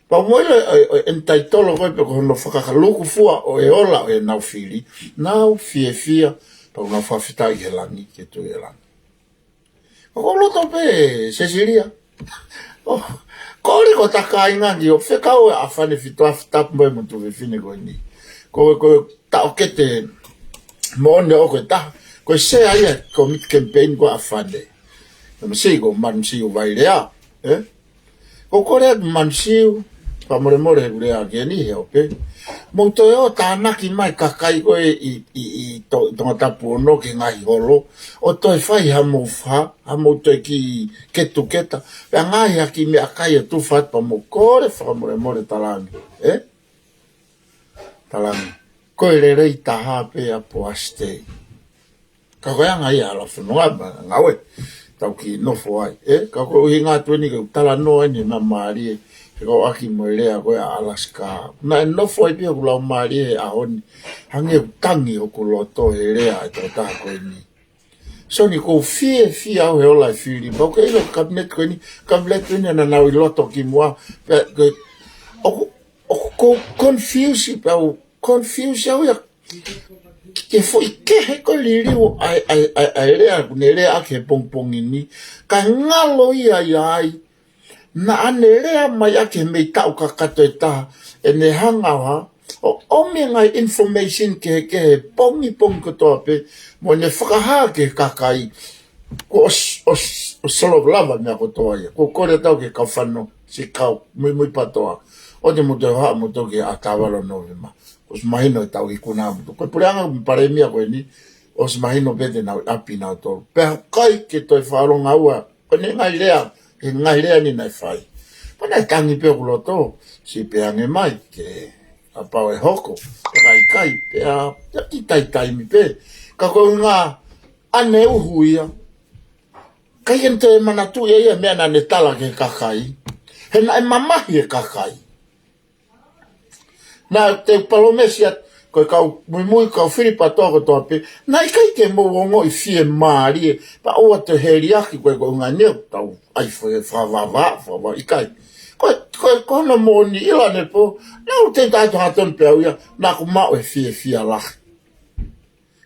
Pea mou ʻilo ʻe, ʻe, ʻe entitle ko ē pe ko hono fakakalukufua ʻo e ola ʻo ʻenau fili, nau fiefia, pea nau fakafetaʻi he langi, ke tui he langi. ʻOku ou loto pē, Sesilia. ʻO, kole ko e kāinga ni, ʻo fekau ʻa Fane Fitu Afe tapu mai mo e tuofefine ko eni. Ko, ko e taʻokete moʻoni ʻoku ʻi ai, ko e sea ia, ko e kemipeini ko ē ʻa Fane. Masiʻi ko Manasiu Vailea, ʻe? ʻOku ou kole atu Manasiu, fakamolemole he ʻoku ou lea ki heni he ope. Mou toe ō tānaki mai kakai ko ē ʻi, ʻi, ʻi To-, Tongatapu ono ki he ngaahi holo. ʻO toe fai hamou fā, hamou toe kiʻi ketuketa. Pea ngaahi ha kiʻi meʻakai ʻo tufa atu pea mou kole fakamolemole talaange, ʻe? Talaange. Ko e lelei taha pē ʻa Poasi Tei. Ka ko e anga ia ʻa e fononga ma ngāue. Tau kiʻi nofo ai. ʻE, ka ko e ʻuhinga atu eni ke u talanoa eni he meʻa mālie. He ko e ʻaki mo e lea ko ē ʻa Alaska. Naʻe nofo ai pē ʻeku laumālie he ʻaho ni. Hangē ʻoku tangi hoku loto he lea ʻa e tokotaha ko eni. Soni, ʻoku ou fiefia au he ola e fili. Pau ke ʻilo kapineti ko eni, kapineti ko eni naʻa nau ʻi loto kimuʻa. Pea, ko, ʻoku, ʻoku ou confuse, pea u confuse au ia ke foʻi kehe ko e liliu ʻa e, ʻa e, ʻa e, ʻa e lea, ʻoku ne lea ʻaki he pongipongi ni. Ka ngalo ia ia ai, naʻa ne lea mai ʻaki he meʻi taʻu kakato ʻe taha, ʻene hanga ʻo hā, ʻo ʻomi e ngaahi information kehekehe pongipongi kotoa pē, mo ne fakahā ki he kakai. Ko ʻosi, ʻosi, ʻosi solova lava meʻa kotoa ia. Ko e kole atu ki he kau fānau, siʻi kau muimui PATOA. ʻOua te mou toe haʻu mou toki ʻa Tāvalo Novema. Kuo ʻosi mahino ʻetau ikuna ʻamoutolu. Ko e puleʻanga mo e palēmia ko eni, ʻosi mahino pē te nau ʻi ʻapi nautolu. Pea ʻikai ke toe fakalongoaʻa. Ko ʻene ngaahi lea, he ngaahi lea ni naʻe fai. Pea naʻe tangi pē hoku loto, siʻi pehē ange mai, ke kapau ʻe hoko, pea ʻikai, pea, pea kiʻi taimi pē. Ka ko e ʻuhinga, ʻa ʻene uhu ia. ʻIkai ke ne toe manatuʻi ia, meʻa naʻa ne tala ki he kakai. He naʻe mamahi e kakai. Naʻa te u palōmesi atu, ko e kau muimui, kau fili PATOA kotoa pē. Naʻe ʻikai ke mou ongoʻi fiemālie, pea ʻoua te heliaki ko e ko e ʻuhinga ni ʻoku tau ʻai fo-, fakavavā, fakavavā, ʻikai. Ko e, ko e, ko hono moʻoni ʻi Lanepō, naʻa ku teu tato hatoni pē au ia, naʻa ku maʻu e fiefia lahi.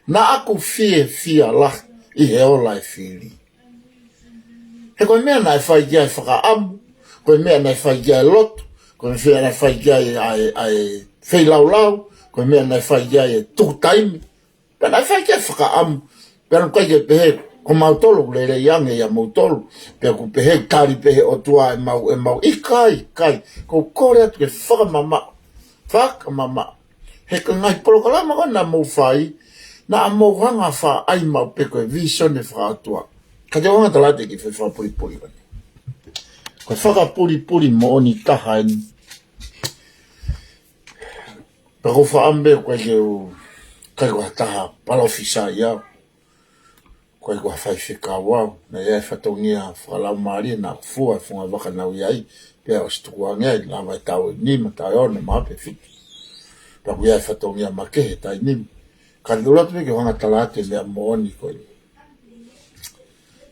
Naʻa ku fiefia lahi ʻi he ola e fili. He ko e meʻa naʻe fai ki ai e fakaʻamu, ko e meʻa naʻe fai ki ai e lotu, ko e meʻa naʻe fai ki ai ʻa e, ʻa e feilaulau, ko e meʻa naʻe fai ki ai e tuku taimi. Pea naʻe fai ki ai e fakaʻamu, pea naʻe ʻikai ke pehē, ko mautolu ʻoku lelei ange ia moutolu, pea ʻoku pehē tali pē he ʻOtua ʻemau, ʻemau ʻikai, ʻikai, ko e kole atu ke fakamamaʻo, fakamamaʻo. He ko e ngaahi polokalama ko ē naʻa mou fai, naʻa mou hanga ʻo fai maʻu pē ko e visone fakaʻotua. Ka te u hanga ʻo tala atu e kiʻi fakapulipuli ko eni. Ko e fakapulipuli moʻoni taha eni. Pea ko e fakaʻamu pē ʻoku ʻikai ke u, ʻikai ko ha taha palōfisai au. ʻIkai ko ha faifekau au, naʻe ʻi ai e fatongia fakalaumālie naʻa ku fua e funga vaka naʻa ku ʻi ai, pea ʻosi tukuange ai, lava e taʻu ʻe nima, taʻu ʻe ono, mahalo pē fitu. Pea ʻoku ʻi ai e fatongia makehe taimi ni. Ka te u loto pē ke u hanga ʻo tala atu e meʻa moʻoni ko eni.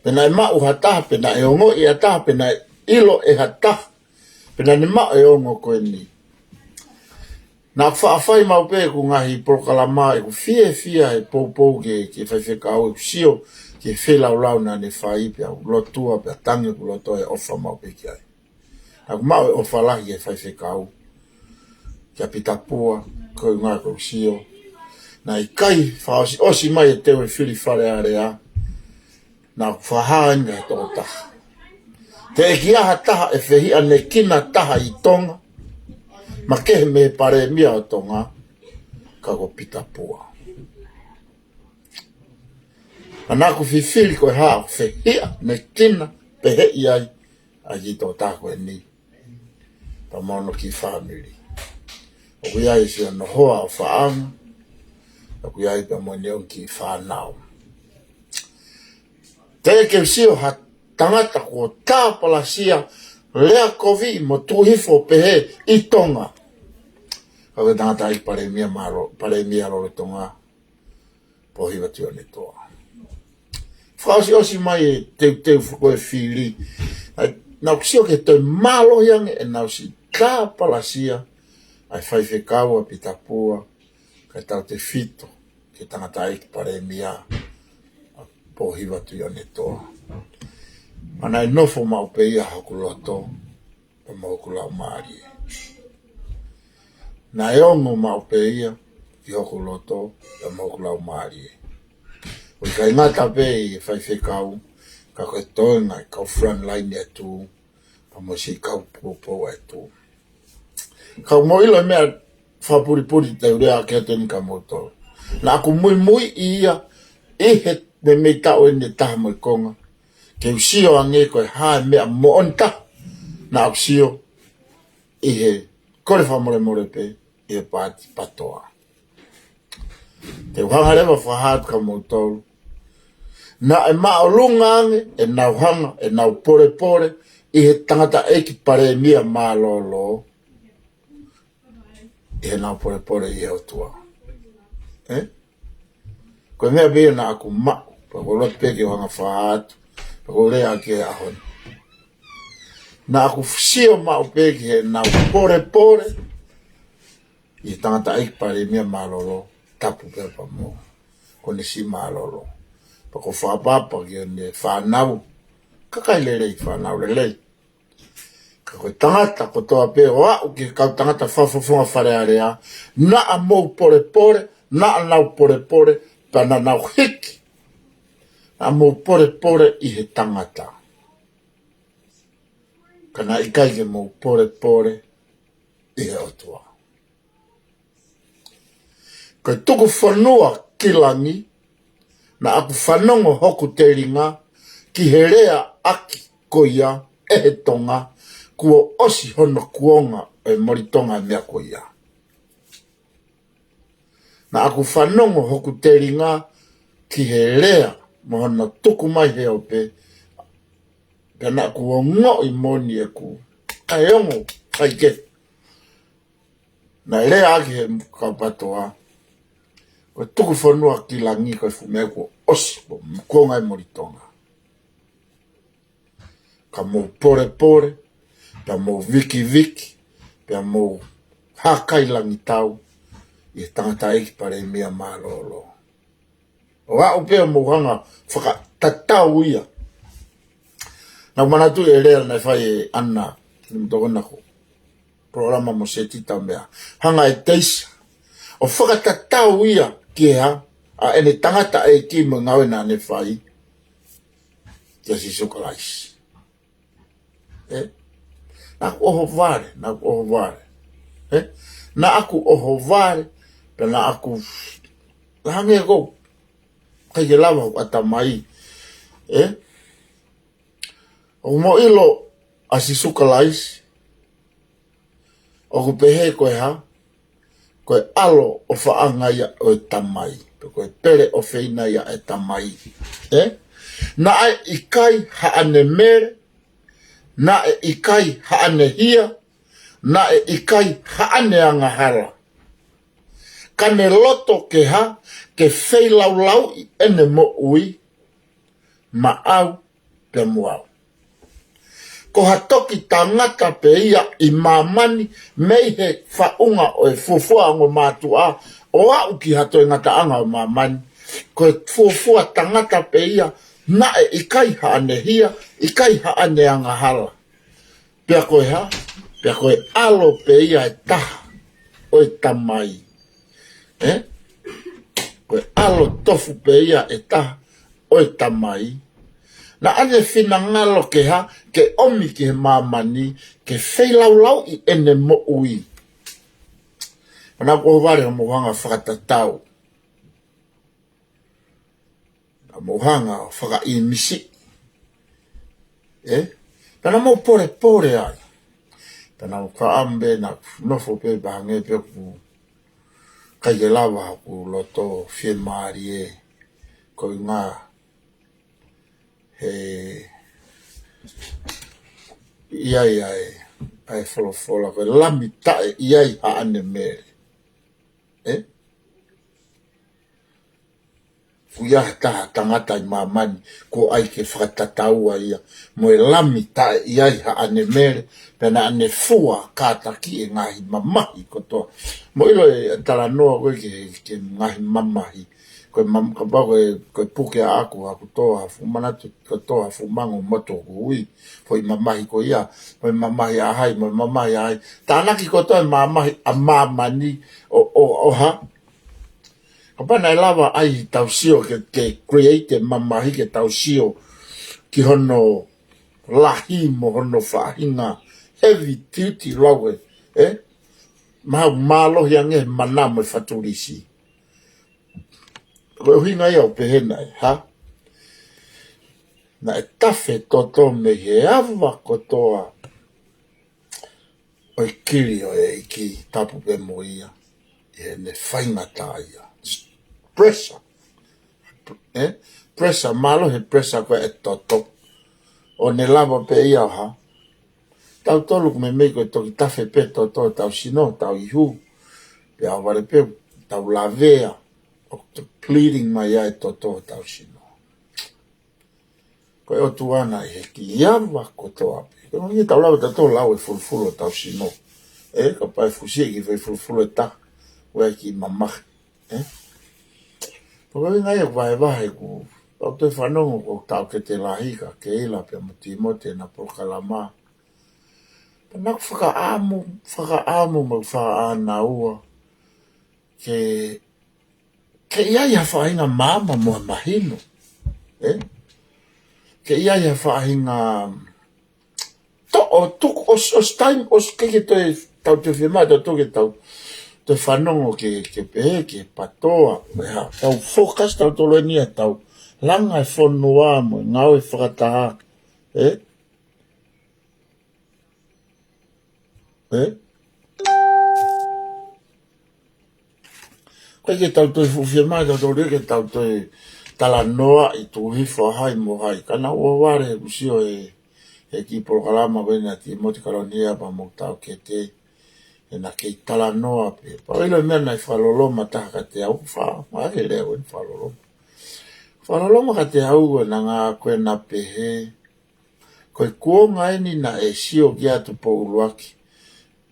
Pea naʻe maʻu ha taha, pea naʻe ongoʻi ʻe ha taha, pea naʻe ʻilo ʻe ha taha, pea naʻa ne maʻu e ongo ko eni. Naʻa ku faʻa fai maʻu pē ʻeku ngaahi polokalama, ʻeku fiefia he poupou ki he, ki he faifekau, ʻeku sio ki he feilaulau naʻa ne fai, pea u lotua, pea tangi ʻeku loto he ʻofa maʻu pē ki ai. Naʻa ku maʻu e ʻofa lahi ki he faifekau, kia Pita Pua, ko e ʻuhinga ko ʻeku sio. Naʻe ʻikai fakaʻosiʻosi mai e teu e fili Fale Alea, naʻa ku fakahā eni ki he tokotaha. Teʻeki ai ha taha ʻe fehiʻanekina taha ʻi Tonga, makehe mei he palēmia ʻo Tonga, ka ko Pita Pua. Pea naʻa ku fifili ko e hā ʻoku fehiʻanekina pehē ai ʻa e kiʻi tokotaha ko eni. Pea mo hono kiʻi fāmili. ʻOku ʻi ai siʻono hoa ʻo faʻanga. ʻOku ʻi ai pea mo ʻene ongo kiʻi fānau. Teʻeki ke u sio ha tangata kuo tāpalasia, lea kovi mo tuʻu hifo pehē ʻi Tonga. Ka ko e tangataʻeiki palēmia mālō, palēmia lolotonga. Pōhiva Tuʻiʻonetoa. Fakaʻosiʻosi mai e teuteu fakaʻosi e fili. ʻA ia, naʻa ku sio ki he toe mālohi ange ʻenau siʻi tāpalasia ʻa e faifekau ʻa Pita Pua, kae tautefito ki he tangataʻeiki palēmia ʻa Pōhiva Tuʻiʻonetoa. Pea naʻe nofo maʻu pē ia hoku loto, pea mo hoku laumālie. Naʻe ongo maʻu pē ia ki hoku loto, pea mo hoku laumālie. ʻOku ʻikai ngata pē ʻi he faifekau, ka ko e toenga ʻi he kau frontline ʻa e tuʻi, pea mo siʻi kau poupou ʻa e tuʻi. Ka mou ʻilo e meʻa fakapulipuli te u lea ʻaki atu eni kia moutolu. Naʻa ku muimui ʻi ia, ʻi he meimei taʻu eni ʻe taha mo e konga. Ke u sio ange ko e hā e meʻa moʻoni taha naʻa ku sio ʻi he kole fakamolemole pē ʻi he paati PATOA. Te u hanga leva ʻo fakahā atu kia moutolu. Naʻe māʻolunga ange ʻenau hanga, ʻenau polepole ʻi he tangataʻeiki palēmia mālōlō ʻi heʻenau polepole ʻi he ʻOtua. ʻE? Ko e meʻa pē ia naʻa ku maʻu, pea ko e loto pē ke u hanga ʻo fakahā atu, pea ko e lea ki he ʻaho ni. Naʻa ku sio maʻu pē ki heʻenau polepole ʻi he tangataʻeiki palēmia mālōlō, tapu pē pea mo ko ʻene siʻi mālōlō. Pea ko e fakaʻapaʻapa ki heʻene fānau, kakai lelei, fānau lelei. Ka ko e tangata kotoa pē ʻo aʻu ki he kau tangata fakafofonga Fale Alea, naʻa mou polepole, naʻa nau polepole, pea naʻa nau hiki. Naʻa mou polepole ʻi he tangata, ka naʻe ʻikai ke mou polepole ʻi he ʻOtua. Ko e tuku fonua ki langi, naʻa ku fanongo hoku telinga ki he lea ʻaki ko ia ʻe he Tonga, kuo ʻosi hono kuonga ʻo e moli Tonga e meʻa ko ia. Naʻa ku fanongo hoku telinga ki he lea mo hono tuku mai he ope, ka naʻa ku ongoʻi moʻoni ʻeku kaeongo kaikefu. Naʻe lea ʻaki he kau PTOA, ko e tuku fonua ki langi ko e fuʻu meʻa kuo ʻosi, kuo kuonga e moli Tonga. Ka mou polepole, pea mou vikiviki, pea mou hākailangitau ʻi he tangataʻeiki palēmia mālōlō. ʻO aʻu pē ʻo mou hanga fakatatau ia. Naʻa ku manatuʻi e lea naʻe fai ʻe ʻAna, ni mo tokona ko polokalama mo Setita meʻa. Hanga ʻe Teisa ʻo fakatatau ia ki he hā, ʻa ʻene tangataʻeiki mo e ngāue naʻa ne fai kia Sīsū Kalaisi. ʻE? Naʻa ku ʻohovale, naʻa ku ʻohovale. ʻE? Naʻa ku ʻohovale, pea naʻa ku, hangē ko ʻeku ʻikai ke lava hoku ʻatamai. ʻE? ʻOku mou ʻilo ʻa Sīsū Kalaisi, ʻoku pehē ko e hā, ko e ʻAlo ʻofaʻanga ia ʻo e Tamai, pe ko e pele ʻofeina ia ʻa e Tamai. ʻE? Naʻe ʻikai haʻane mele, naʻe ʻikai haʻane hia, naʻe ʻikai haʻane angahala. Ka ne loto ke hā, ke feilaulauʻi ʻene moʻui, maʻau pea mo au. Ko ha toki tangata pē ia ʻi māmani mei he faʻunga ʻo e fuofua ongo mātuʻa ʻo aʻu ki ha toe ngataʻanga ʻo māmani. Ko e fuofua tangata pē ia naʻe ʻikai haʻane hia, ʻikai haʻane angahala. Pea ko e hā, pea ko e ʻAlo pē ia ʻe taha ʻo e Tamai. ʻE? Ko e ʻAlo tofu pē ia ʻe taha ʻo e Tamai. Naʻa ne finangalo ke hā, ke ʻomi ki he māmani, ke feilaulauʻi ʻene moʻui. Naʻa ku ʻohovale ʻo mou hanga fakatatau. Naʻa mou hanga fakaʻīmisi. ʻE? Naʻa mou polepole ai. Naʻa mou kaʻambe naʻa ku nofo pē pea hangē pē ʻoku ʻikai ke lava hoku loto fiemālie ko e ngā he ʻi ai ʻa e, ʻa e folofola ko e lami taʻe ʻi ai haʻane mele. ʻE? Fuʻu ia ha taha tangata ʻi māmani, ko ai ke fakatataua ia mo e lami taʻe ʻi ai haʻane mele, pea naʻa ne fua kātaki e ngaahi mamahi kotoa. Mou ʻilo e talanoa ko ē ki he, ki he ngaahi mamahi. Ko e mam-, kapau ko e, ko e puke ʻaʻaku, ʻaku Toa Fuʻu Manatu, ko Toa Fuʻu Mango motu ʻoku ui, foʻi mamahi ko ia, foʻi mamahi ʻa hai, mo e mamahi ʻa hai. Tānaki kotoa e mamahi ʻa māmani ʻo, ʻo, ʻo hā. Kapau naʻe lava ai tau sio ke, ke create e mamahi ke tau sio ki hono lahi mo hono faʻahinga heavy duty lau ē, ē? Mahalo mālohi ange he mana mo e fatulisi. Ko e ʻuhinga ia ʻoku pehē naʻe, hā? Naʻe tafe toto mei he ava kotoa ʻo e kili ʻo e ʻEiki, tapu pē mo ia, ʻi heʻene faingataʻaʻia. Pressure. ʻE? Pressure, mālohi e pressure ko ē ʻa e toto. ʻO ne lava pē ia ʻo hā? Tautolu ʻoku meimei ko e toki tafe pē toto hotau sino, tau ihu. Pea ʻohovale pē, tau lavea, ʻo depleting mai ai e toto hotau sino. Ko e ʻOtua naʻe ʻi he ava kotoa pē. Ko e ʻuhinga ia tau lava tautolu ʻo lau e fulufulu hotau sino. ʻE, kapau ʻe fusi e kiʻi foʻi fulufulu ʻe taha, ʻoku ʻi ai e kiʻi mamahi. ʻE? Ko e ʻuhinga ia ʻoku vahevahe ʻeku, ʻoku ou toe fanongo ko e taʻokete lahi kia Keila pea mo Tīmote ʻena polokalama. Pea naʻa ku fakaʻamu, fakaʻamu mo fakaʻānaua ke, ke ʻi ai ha faʻahinga maama mo e mahino. ē? Ke ʻi ai ha faʻahinga toʻo, tuku, ʻosi, ʻosi taimi, ʻosi ke ke toe, tau toe fiemaʻu, tau toe ke tau toe fanongo ke, ke pehē, ke patoa, ʻe ha, tau focus, tau tolo eni ʻa tau langa e fonua mo e ngāue fakataha, ē? Ē? Ko e ke tau toe fuʻu fiemaʻu, tau toe ke tau toe talanoa ʻi tuʻu hifo ʻa hai mo hai. Ka naʻa ʻoku vale ʻeku sio ʻe, ʻe ki polokalama ko ena Tīmote Kalonia pea mo Taukete. ʻE na kei talanoa pē. Pea ʻilo e meʻa naʻe fakaloloma taha kiate au fa, ma ke lea ʻo e fakaloloma. Fakaloloma kiate au ʻe na ngā ko ena pehē. Ko e kuonga eni naʻe sio ki ai Tupou ʻUluaki,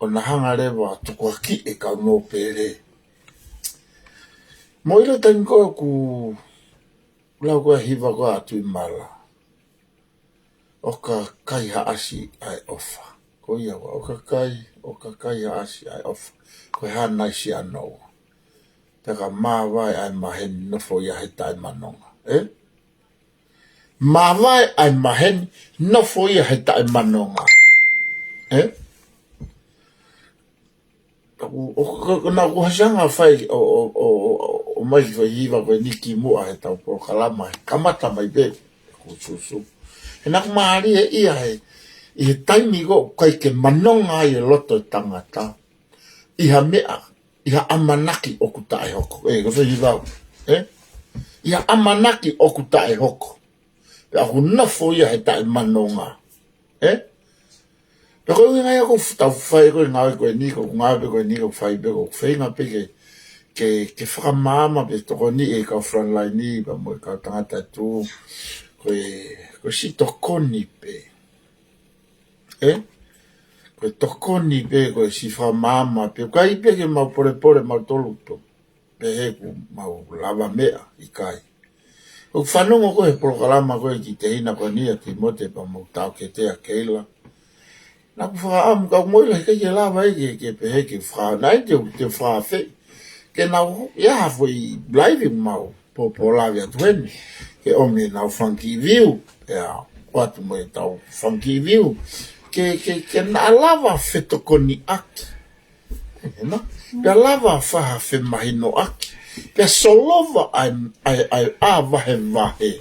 ʻo na hanga leva ʻo tukuakiʻi e kau nōpele. Mou ʻilo taimi ko ē ʻoku lau ko ē hiva ko ē ʻa Tuʻimala. ʻOka kai ha ʻasi ʻa e ʻofa. Ko ia ʻoku, ʻoka kai, ʻoka kai ha ʻasi ʻa e ʻofa. Ko e hā nai siʻa noa. Pea ka māvae ʻa e maheni nofo ia he taʻemanonga. Ē? Māvae ʻa e maheni nofo ia he taʻemanonga. Ē? ʻOku, ʻoku, ʻoku, naʻa ʻoku hasianga fai ʻo, ʻo, ʻo, ʻo, ʻo mai ki fai hiva ko eni kimuʻa he tau polokalama, he kamata mai pē, ʻoku susu. He naʻa ʻoku mālie ia he, ʻi he taimi ko ē ʻoku ʻikai ke manonga ai e loto e tangata. ʻI ha meʻa, ʻi ha ʻamanaki ʻoku taʻehoko. Ē, ko e fai hiva, ē? ʻI ha ʻamanaki ʻoku taʻehoko. Pea ʻoku nofo ia he taʻemanonga. Ē? Pea ko e ʻuhinga ia ʻoku f-, tau fai ko e ngāue ko eni, ko e ngāue pē ko eni, ko e fai pē, ko e feinga pē ke, ke, ke fakamaama pē tokoni e kau frontline ni, pea mo e kau tangata tu, ko e, ko e siʻi tokoni pē. Ē? Ko e tokoni pē, ko e siʻi fakamaama pē, ʻikai pē ke mau polepole, mau tolu to. Pehē ʻoku mau lava meʻa, ʻikai. ʻOku fanongo ko ē he polokalama ko ē ki he tehina ko eni ʻa Tīmote pea mo Taukete ʻa Keila. Naʻa ku fakaʻamu ka mou ʻilo he ʻikai ke lava ē ke, ke pehē ke faka-, naʻe te, te fakaafeʻi. Ke nau, ia ha foʻi live mau, pōpō lave atu heni. Ke ʻomi ʻenau fanga kiʻi view, ia, ʻoatu mo ʻetau fanga kiʻi view. Ke, ke, ke na lava fetokoniʻaki. Ē, na? Pea lava fai ha femahinoʻaki. Pea solova ʻa e, ʻa e, ʻa e, ʻa e vahevahe.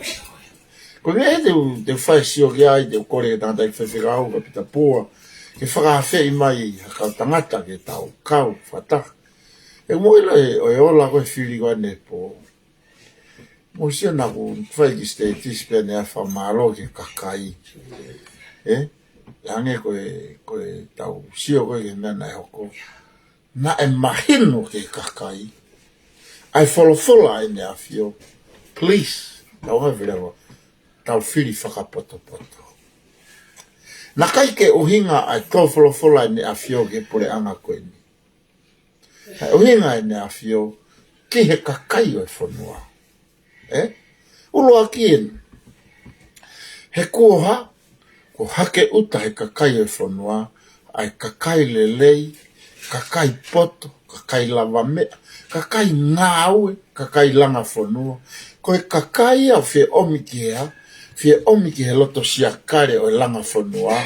Ko e meʻa ē te u, te u fai sio ki ai, te u kole ki he tangataʻeiki faifekau, Kapitapua, ke fakaafeʻi mai ha kau tangata ke tau kau fakataha. ʻE mou ʻilo ē, ʻo e ola ko ē fili ko ē ʻanepō. Mou sio naʻa ku fai ki he status pea naʻe fakamālō ki he kakai. Ē? Hangē ko e, ko e tau sio ko ē ki he meʻa naʻe hoko. Naʻe mahino ki he kakai. ʻA e folofola ʻEne ʻAfio. Please. Tau ngā fili ʻa, tau fili fakapotopoto. Naʻe ʻikai ke ʻuhinga ʻa e tō folofola ʻEne ʻAfio ki he puleʻanga ko eni. ʻA e ʻuhinga ʻEne ʻAfio ki he kakai ʻo e fonua. Ē? ʻUluaki eni. He kuo hā, kuo hake ʻuta he kakai ʻo e fonua, ʻa e kakai lelei, kakai poto, kakai lava meʻa, kakai ngāue, kakai langa fonua. Ko e kakai ʻoku fie ʻomi ki he hā, fie ʻomi ki he loto siakale ʻo e langa fonua,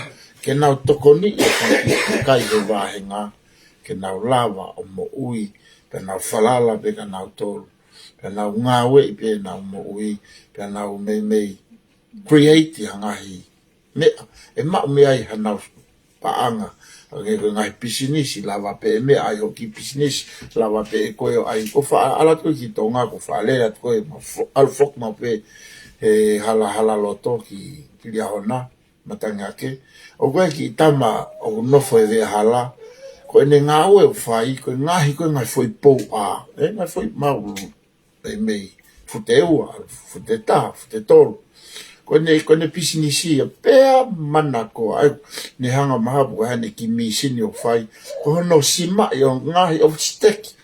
ke nau tokoniʻi e kakai he vāhenga, ke nau lava ʻo moʻui, pea nau falala pē ka nau tolu, pea nau ngāueʻi pē nau moʻui, pea nau meimei create ha ngaahi meʻa, ʻe maʻu mei ai hanau paʻanga, hangē ko e ngaahi pisinisi, lava pē ʻe meʻa ai hoki pisinisi, lava pē ʻe koe ʻo ʻai, ko faʻa ʻalu atu ki Tonga, ko faʻa lele atu ko ē, ma fo-, ʻalu foki maʻu pē, he halahala loto ki, ki Liahona, Matangi Ake. ʻOku ʻi ai e kiʻi tama ʻoku nofo he veʻehala. Ko ʻene ngāue ʻoku fai, ko e ngaohi ko ē ngaahi foʻi pou ʻā. Ē, ngaahi foʻi maulu. Meimei fute ua, fute taha, fute tolu. Ko ʻene, ko ʻene pisinisi ia pea manako ai. Ne hanga mahapu ka hane ki misini ʻoku fai. Ko hono simaʻi ʻo ngaohi ʻo siteki.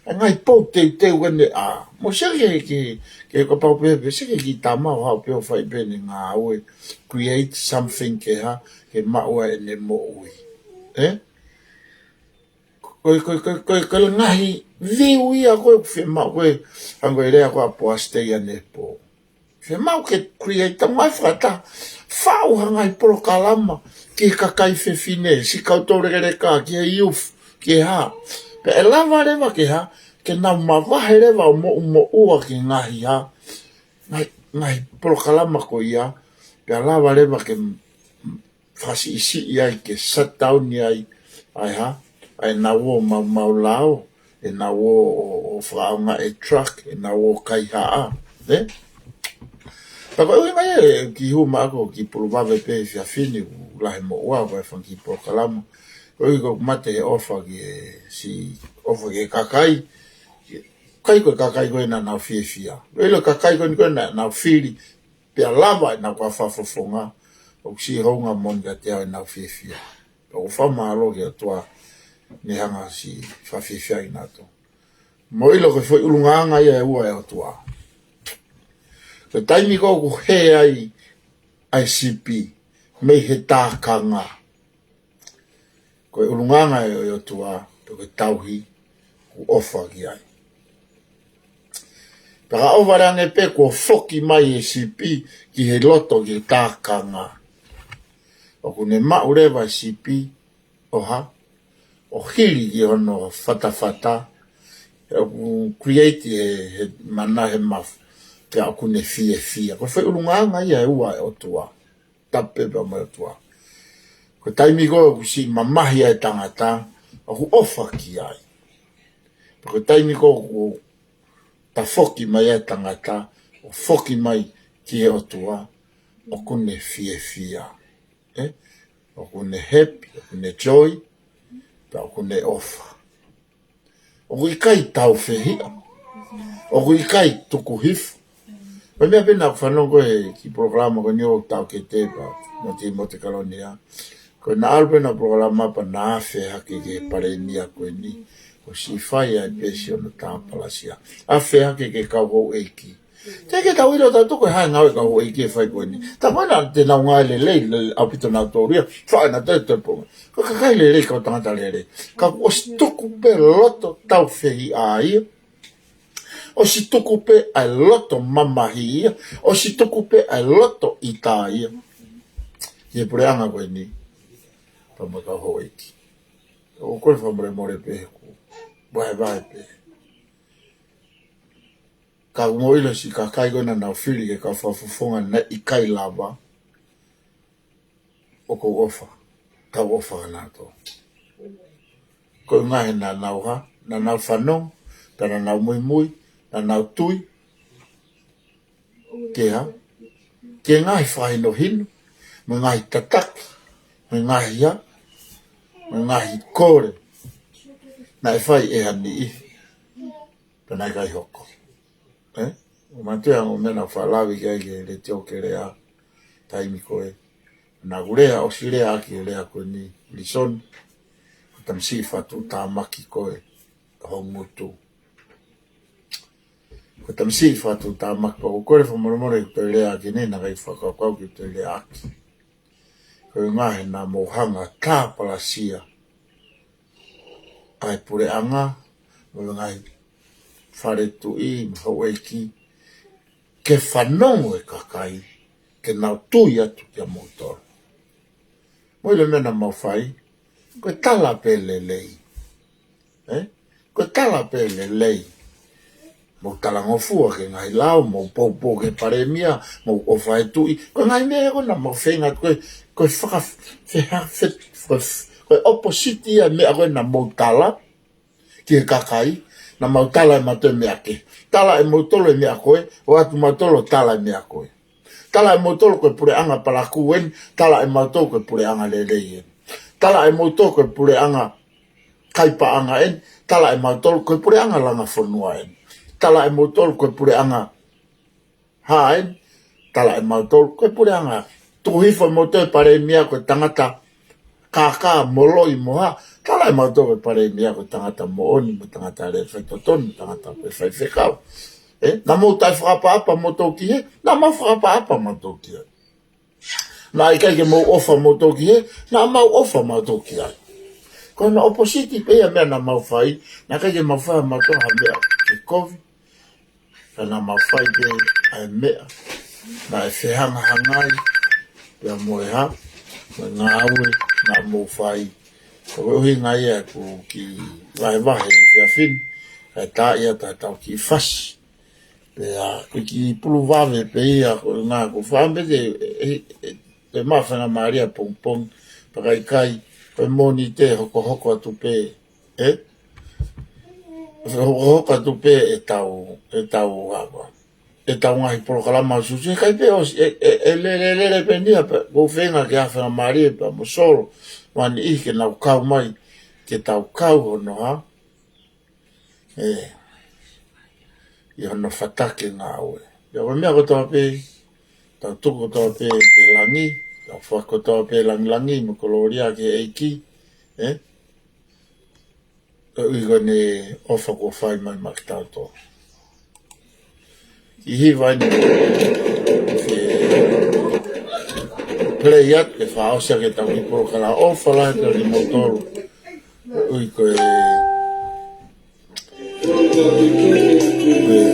ʻA e ngaahi pou teuteu ʻene ʻā. Mou sio ki he, ki he, ki he kapau pē, pē sio ki he kiʻi tama ʻoku haʻu pē ʻo fai pē ʻene ngāue. Create something ke hā, ke maʻu ai ʻene moʻui. Ē? Ko e, ko e, ko e, ko e, ko e ngaahi view ia ko ē ʻoku fiemaʻu ko ē, hangē ko e lea ko ē ʻa Poasi Teianepo. Fiemaʻu ke create, taumai fakata, faʻu ha ngaahi polokalama ki he kakai fefine, siʻi kau toulekeleka, ki he youth, ki he hā. Pea ʻe lava leva ke hā, ke nau mavahe leva ʻo moʻumoʻua ki he ngaahi hā, ngaahi, ngaahi polokalama ko ia, pea lava leva ke fakasiʻisiʻi ai, ke shutdown ai, ʻa e hā, ʻa ʻenau ō maumau lao, ʻenau ō ʻo, ʻo fakaʻaongaʻi e truck, ʻenau ō kaihaʻa, ē? Pea ko e ʻuhinga ia ʻeku kiʻi hū mai ʻaku ʻo kiʻi pulu vave pē he efiafi ni, ʻoku lahi moʻua, ko e fanga kiʻi polokalama. Koeʻuhi ko ʻeku mate he ʻofa ki he, siʻi ʻofa ki he kakai, ʻikai ko e kakai ko ē naʻa nau fiefia. Ko e ʻilo e kakai ko eni ko ē naʻa nau fili, pea lava ʻenau kau fakafofonga, ʻoku siʻi hounga moʻoni kiate au ʻenau fiefia. Pea ʻoku ou fakamālō ki he ʻOtua ne hanga ʻo siʻi fakafiefia kinautolu. Mou ʻilo ko e foʻi ʻulungaanga ia ʻe ua ʻa e ʻOtua. Ko e taimi ko ē ʻoku hē ai ʻa e sipi mei he tākanga, ko e ʻulungaanga ʻo e ʻOtua, pe ko e tauhi, ʻoku ʻofa ki ai. Pea ka ʻofa leva ange pē kuo foki mai e sipi ki he loto ki he tākanga, ʻoku ne maʻu leva e sipi ʻo hā, ʻo hili ki hono fatafata, ʻoku create he, he mana he mafu, pea ʻoku ne fiefia. Ko e foʻi ʻulungaanga ia ʻe ua ʻa e ʻOtua. Tapu pē pea mo e ʻOtua. Ko e taimi ko ē ʻoku siʻi mamahi ai e tangata, ʻoku ʻofa ki ai. Pea ko e taimi ko ē ʻoku tafoki mai ai e tangata, ʻo foki mai ki he ʻOtua, ʻoku ne fiefia. Ē? ʻOku ne happy, ʻoku ne joy, pea ʻoku ne ʻofa. ʻOku ʻikai taufehiʻa. ʻOku ʻikai tuku hifo. Ko e meʻa pē naʻa ku fanongo ko ē he kiʻi polokalama ko eni ʻo Taukete pea mo Timote Kalonia. Ko e naʻa ʻalu pē ʻena polokalama pea na afe hake ki he palēmia ko eni. ʻO siʻi fai ai pē siʻono tāpalasia. Afe hake ki he kau houʻeiki. Teʻeki ke tau ʻilo tautolu ko e hā e ngāue ʻa e kau houʻeiki ʻe fai ko eni. Tā ko ena te nau ngāue lelei, lelei ʻaupito nautolu ia. Faʻa na te te ponga. Ko e kakai lelei, kau tangata lelei. Ka kuo ʻosi tuku pē loto taufehiʻa ia. ʻOsi tuku pē ʻa e loto mamahi ia. ʻOsi tuku pē ʻa e loto ʻita ia. Ki he puleʻanga ko eni. Pea mo e kau houʻeiki. ʻOku ou kole fakamolemole pē he ʻoku vaevae pē. Ka ʻoku mou ʻilo siʻi kakai ko ē naʻa nau fili ke kau fakafofonga naʻe ʻikai lava, ʻoku ou ʻofa, tau ʻofa kinautolu. Ko e ʻuhinga he naʻa nau hā, naʻa nau fanongo, pea naʻa nau muimui, naʻa nau tui, ke hā, ke ngaahi fakahinohino, mo e ngaahi tataki, mo e ngaahi hā, mo e ngaahi kole naʻe fai ʻe ha niʻihi, pea naʻe ʻikai hoko. Ē? ʻOku mātuʻa ange ʻo meʻa naʻa ku faʻa lave ki ai ki he Letiō Kelea, taimi ko ē naʻa ku lea, ʻosi lea ʻaki e lea ko eni, Lison, ko e tamasiʻi fakatuʻutāmaki koe, ho ngutu. Ko e tamasiʻi fakatuʻutāmaki, pea ʻoku ou kole fakamolemole ʻeku toe lea ʻaki eni, naʻe ʻikai fakakaukau ke u toe lea ʻaki. Ko e ʻuhinga he naʻa mou hanga ʻo tāpalasia ʻa e puleʻanga, mo e ngaahi fale tuʻi, mo e houʻeiki, ke fanongo e kakai, ke nau tui atu kia moutolu. Mou ʻilo e meʻa naʻa mau fai, ko e tala pē lelei. Ē? Ko e tala pē lelei. Mou talangofua ki he ngaahi lao, mou poupou ki he palēmia, mou ʻofa he tuʻi. Ko e ngaahi meʻa ko ē naʻa mau feinga atu ko ē, ko e faka-, feha-, fe-, ko e, ko e opposite ia e meʻa ko ē naʻa mou tala ki he kakai, naʻa mau tala ʻe mautolu e meʻa kehe. Tala ʻe mautolu e meʻa ko ē, ʻoatu mautolu ʻo tala e meʻa ko ē. Tala ʻe mautolu ko e puleʻanga palakū eni, tala ʻe mautolu ko e puleʻanga lelei eni. Tala ʻe mautolu ko e puleʻanga kai paʻanga eni, tala ʻe mautolu ko e puleʻanga langa fonua eni. Tala ʻe mautolu ko e puleʻanga hā eni, tala ʻe mautolu ko e puleʻanga. Tuku hifo ʻe mautolu e palēmia ko e tangata kākā mo loi mo hā, tala ʻe mautolu ko e palēmia ko e tangata moʻoni mo e tangata lelei faitotonu, tangata ko e faifekau. Ē, naʻa mou taʻefakaʻapaʻapa mautolu ki hē, naʻa mau fakaʻapaʻapa mautolu ki ai. Naʻe ʻikai ke mou ʻofa mautolu ki hē, naʻa mau ʻofa mautolu ki ai. Ko hono opposite pē ia e meʻa naʻa mau fai, naʻe ʻikai ke mau fai mautolu ha meʻa ke kovi, ka naʻa mau fai pē ʻa e meʻa Naʻe fehangahangai pea mo e hā, mo e ngāue naʻa mou fai. Ko e ʻuhinga ia ʻeku kiʻi vahevahe he efiafi ni, kae tā ia ta tau kiʻi fasi. Pea ko e kiʻi pulu vave pē ia ko e ngā ko fāmili e, e, e, e mafana mālie pongipongi, pea ʻikai, ko e Mōnite hokohoko atu pē, ē? Hokohoko atu pē ʻetau, ʻetau ava. ʻEtau ngaahi polokalama ʻo Sūsū, ʻikai pē ʻosi, ʻe, ʻe, ʻe lele, lele, lele pē nia pē, ʻoku ou feinga ke ʻafana mālie pea mo Solo, mo ʻAniʻihi ke nau kau mai, ke tau kau hono hā, ē, ʻi hono fataki e ngāue. Pea ko e meʻa kotoa pē, tau tuku kotoa pē ki langi, tau foaki kotoa pē langilangi mo e kolōlia ki he ʻEiki, ē? Koeʻuhi ko ʻene ʻofa kuo fai mai maʻa kitautolu. Kiʻi hiva eni ke play atu, ke fakaʻosi ʻaki ʻetau kiʻi polokalama. ʻOfa lahi atu kimoutolu. Koeʻuhi ko e, ko e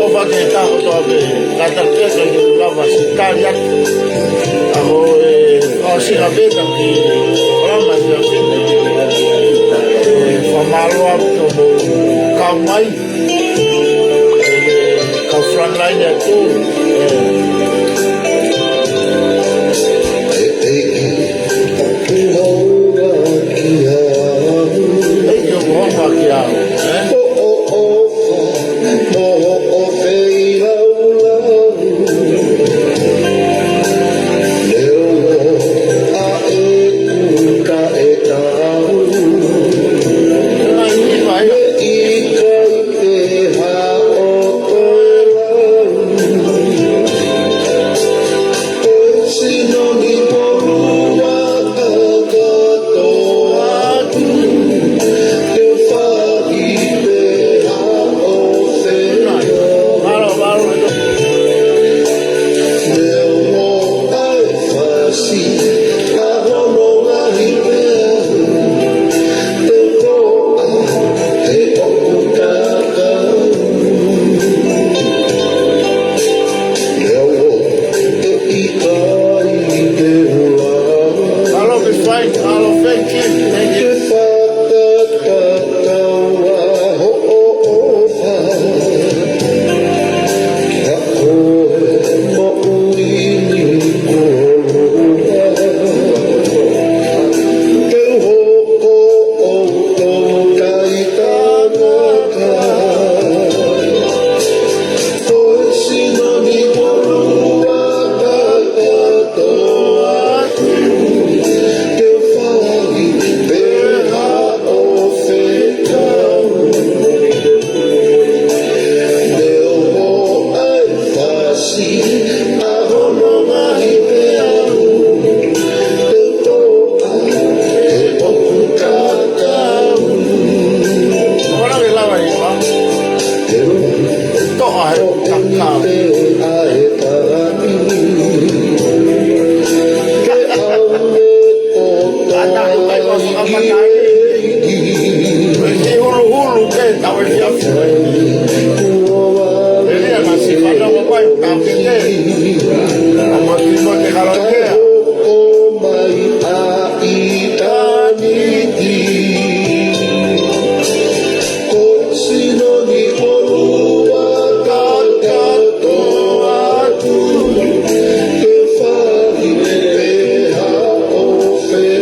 ʻOfa ke tā kotoa pē, kātaki ke ke lava si tali atu. ʻA ko e, ʻa si ka pē ka ki, ʻola mai si a si. ʻE, fakamālō atu mou kau mai. ʻE, kau frontline atu. ʻE. Alo, Miss White. Alo, thank you. Thank you.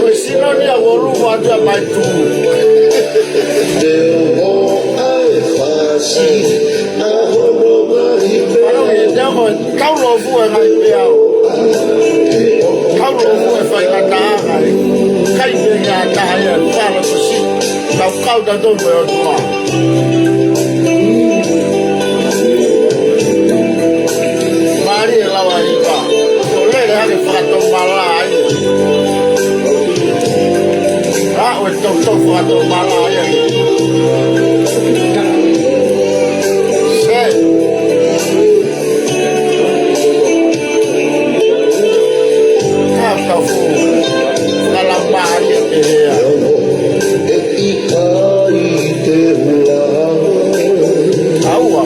Ko e sino ni a wolu wa tu a mai tu. Palo e te ako, kau lo fu e ngai pe au. Kau lo fu e fai ka ta ngai. Kai pe ngai ta e palo ko si. Kau kau ta to mo e o tua. Mala ai. A, ʻo e tau tau fakato mala ai. Se. Ka tau fu. Kalapa ai e hea. Aua.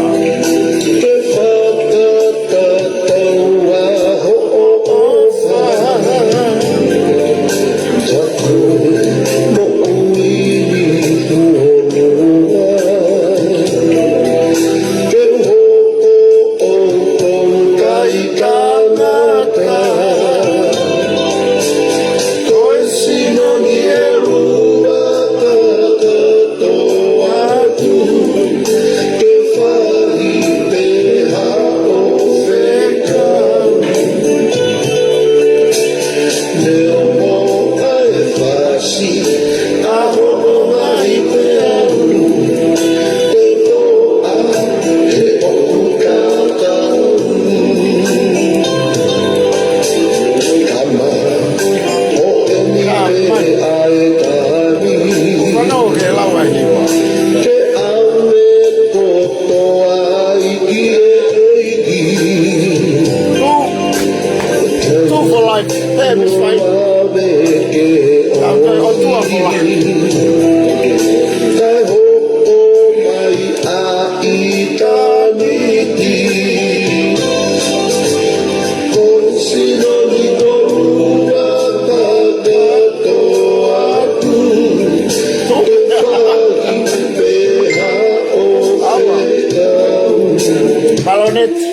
Two, two for life. Hey, Miss White. I'm going on tour for life. Baloneti.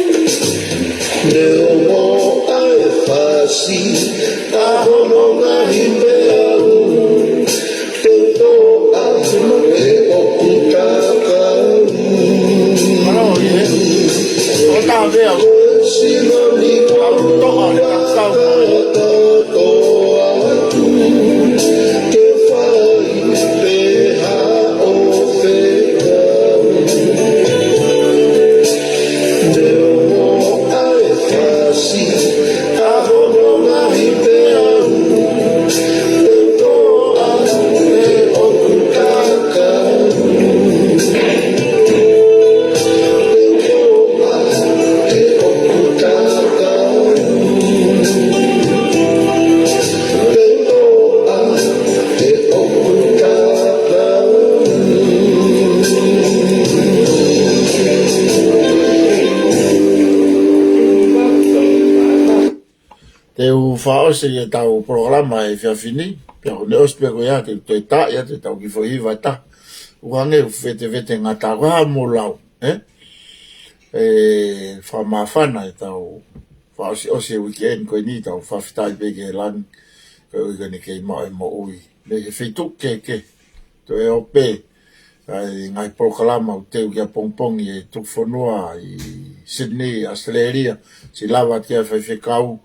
Te u fakaʻosi ʻetau polokalama he efiafi ni, pea ko ʻene ʻosi pē ko ia, te u toe tā ia, te tau kiʻi foʻi hiva ʻe taha. ʻOku hangē ʻoku fetefete ngata ko ha mou lau, ē? ʻE fakamāfana ʻetau fakaʻosiʻosi e uike ni ko eni, tau fakafetaʻi pē ki he langi, koeʻuhi ko ʻene kei maʻu e moʻui. Mei he feituʻu kehekehe, toe ʻo pē, ʻa e ngaahi polokalama ʻoku teu ki ʻapongipongi ʻi he tuku fonua ʻi Sydney, Australia, siʻi lava atu ki he faifekau,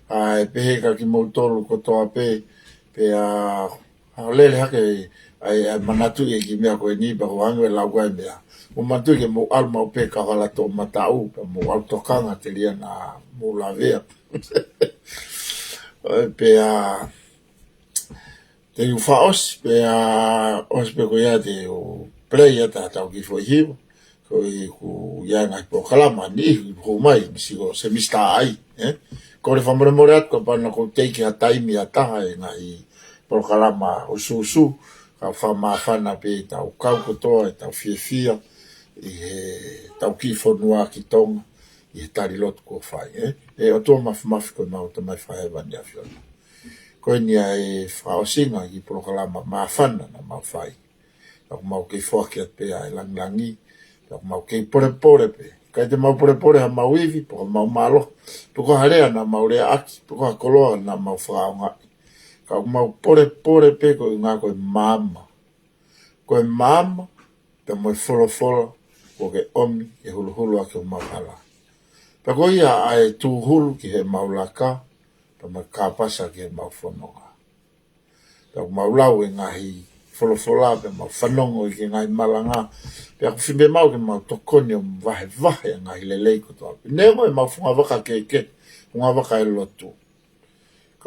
ʻa e pehē kia kimoutolu kotoa pē, pea, ʻa, lele hake, ʻa e, ʻa e manatuʻi e kiʻi meʻa ko eni pea ko e hangē ʻoku lau ko e meʻa. Mou manatuʻi ke mou ʻalu maʻu pē ka hala toʻomataʻu, pea mou ʻalu tokanga telia naʻa mou lavea. Pea, te u fakaʻosi, pea ʻosi pē ko ia te u play ʻa ʻetau kiʻi foʻi hiva, koeʻuhi ko ia ngaahi polokalama ni ʻoku hū mai, misi ko semester ai, ē? Kole fakamolemole atu kapau naʻa ʻoku ou teʻeki ha taimi ʻa taha he ngaahi polokalama ʻusuʻusu, ka fakamāfana pē ʻetau kau kotoa, ʻetau fiefia, ʻi heʻetau kiʻi fonua ki Tonga, ʻi he tali lotu kuo fai, ē? ʻE ʻOtua Māfimafi ko homau Tamai Fakahēvani ʻAfiona. Ko eni ʻa e fakaʻosinga ʻi he polokalama māfana naʻa mau fai. Naʻa mau kei foaki atu pē ʻa e langilangi, naʻa mau kei polepole pē. ʻIkai te mau polepole ha mau ivi, pe ko ha mau mālohi, pe ko ha lea naʻa mau leaʻaki, pe ko ha koloa naʻa mau fakaʻaongaʻi. Ka ʻoku mau polepole pē koeʻuhi ko e maama. Ko e maama, pea mo e folofola, kuo ke ʻomi ke huluhulu ʻaki homau hala. Pea ko ia ʻa e tūhulu ki heʻemau laka, pea mo e kāpasa ki heʻemau fononga. Pea ʻoku mau lau e ngaahi folofola, pea mau fanongo ʻi he ngaahi malanga, pea ʻoku fiemaʻu ke mau tokoni ʻo vahevahe e ngaahi lelei kotoa pē. Neongo ʻemau fungavaka kehekehe, fungavaka e lotu.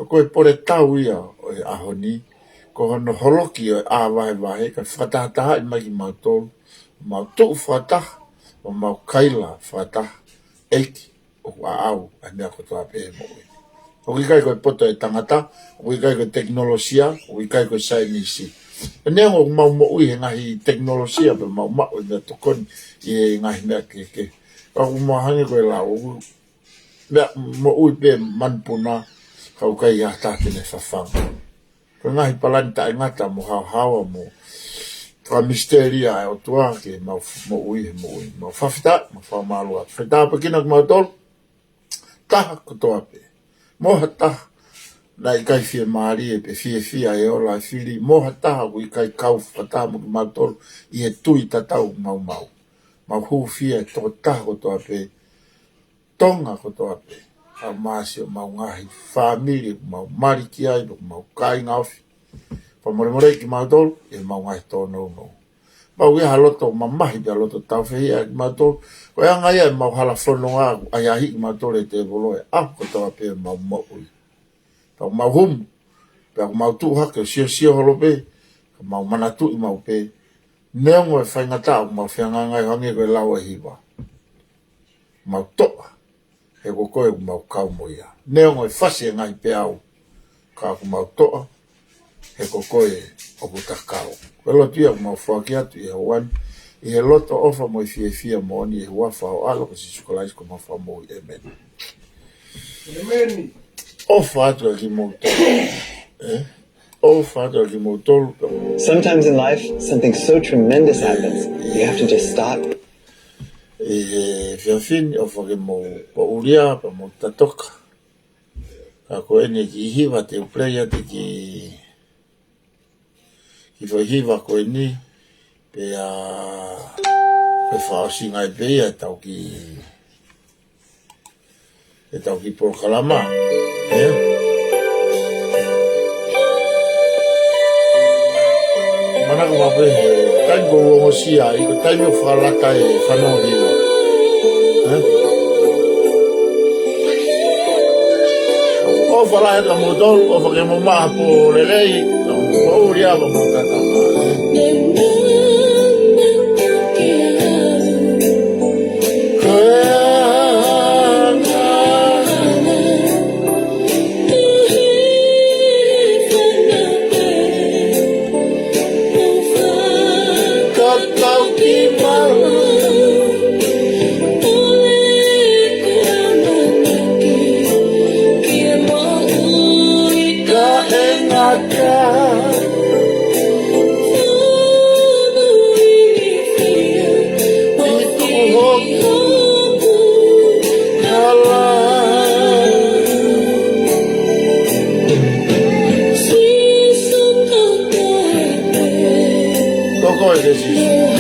Ko e pole tau ia ʻo e ʻaho ni, ko hono holoki ʻo e ʻā vahevahe, kae fakatahatahaʻi mai kimautolu, mau tuʻu fakataha, ʻo mau kaila fakataha, ʻEiki, ʻoku ʻaʻau ʻa e meʻa kotoa pē he moʻui. ʻOku ʻikai ko e poto ʻo e tangata, ʻoku ʻikai ko e tekinolosia, ʻoku ʻikai ko e saienisi. Neongo ʻoku mau moʻui he ngaahi tekinolosia pea mau maʻu e meʻatokoni ʻi he ngaahi meʻa kehekehe. Ka ʻoku mau hangē ko e lau, ʻoku meʻa moʻui pē manupuna, ka ʻoku ʻikai ha taha te ne fafanga. Ko e ngaahi palani taʻengata mo haohaoa mo fakamisitelia ʻa e ʻOtua ke mau f-, moʻui he moʻui. Mau fakafetaʻi, mau fakamālō atu. Fai tāpuekina kimautolu, taha kotoa pē. Mo ha taha naʻe ʻikai fiemālie pe fiefia he ola ʻa e fili. Mo ha taha ʻoku ʻikai kau fakataha mo kimautolu ʻi he tui tatau ʻoku mau maʻu. Mau hūfia e tokotaha kotoa pē, Tonga kotoa pē, ʻa e māsi ʻo mau ngaahi fāmili, mau mali ki ai, mau kāinga ofi. Fakamolemole kimautolu, ʻi he mau ngaahi tōnounou. Mau ʻi ha loto mamahi, pea loto taufehiʻa kimautolu. Ko e anga ia ʻemau hala fononga, ʻoku ʻahiʻahiʻi kimautolu ʻe he tēvolo he ʻaho kotoa pē ʻemau moʻui. Pea ʻoku mau humu, pea ʻoku mau tuʻu hake ʻo siosio holo pē, ka mau manatuʻi maʻu pē, neongo e faingataʻa ʻoku mau fehangahangai, hangē ko e lau ʻa e hiva. Mau toʻa, he ko koe ʻoku mau kau mo ia. Neongo e fasi e ngaahi peau, ka ʻoku mau toʻa, he ko koe ʻoku ta kau. Ko e lotu ia ʻoku mau foaki atu ʻi he ʻaho ni, ʻi he loto ʻofa mo e fiefia moʻoni ʻi he huafa ho ʻAlo ko Sīsū Kalaisi ko homau Fakamoʻui. ʻĒmeni. ʻĒmeni. ʻOfa atu kiate kimoutolu. Eh? ʻOfa atu kiate kimoutolu. Sometimes in life, something so tremendous happens, you have to just stop. ʻI he efiafi ni, ʻofa ke mou poʻuli ā, pea mou tatoka. Ka ko eni kiʻi hiva te u play atu ki, kiʻi foʻi hiva ko eni, pea ko e fakaʻosinga ia pē ia ʻetau kiʻi, ʻetau kiʻi polokalama. Eh? Manako maʻu pē he taimi ʻoku ou ongosia ai, ko e taimi ʻoku fakalata e fanongo hiva. Eh? ʻOfa lahi atu kiate kimoutolu, ʻofa ke mou maʻu ha pō lelei, ka mou poʻuli ā, mou tatoka. Ko koe, Sīsū.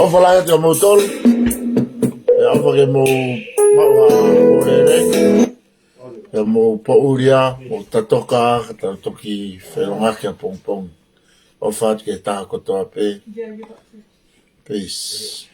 ʻOfa lahi atu kiate kimoutolu. ʻOfa ke mou maʻu ha pō lelei. Ke mou poʻuli ā, mou tatoka, ka tau toki felongaki ʻapongipongi. ʻOfa atu ki he taha kotoa pē. Peace.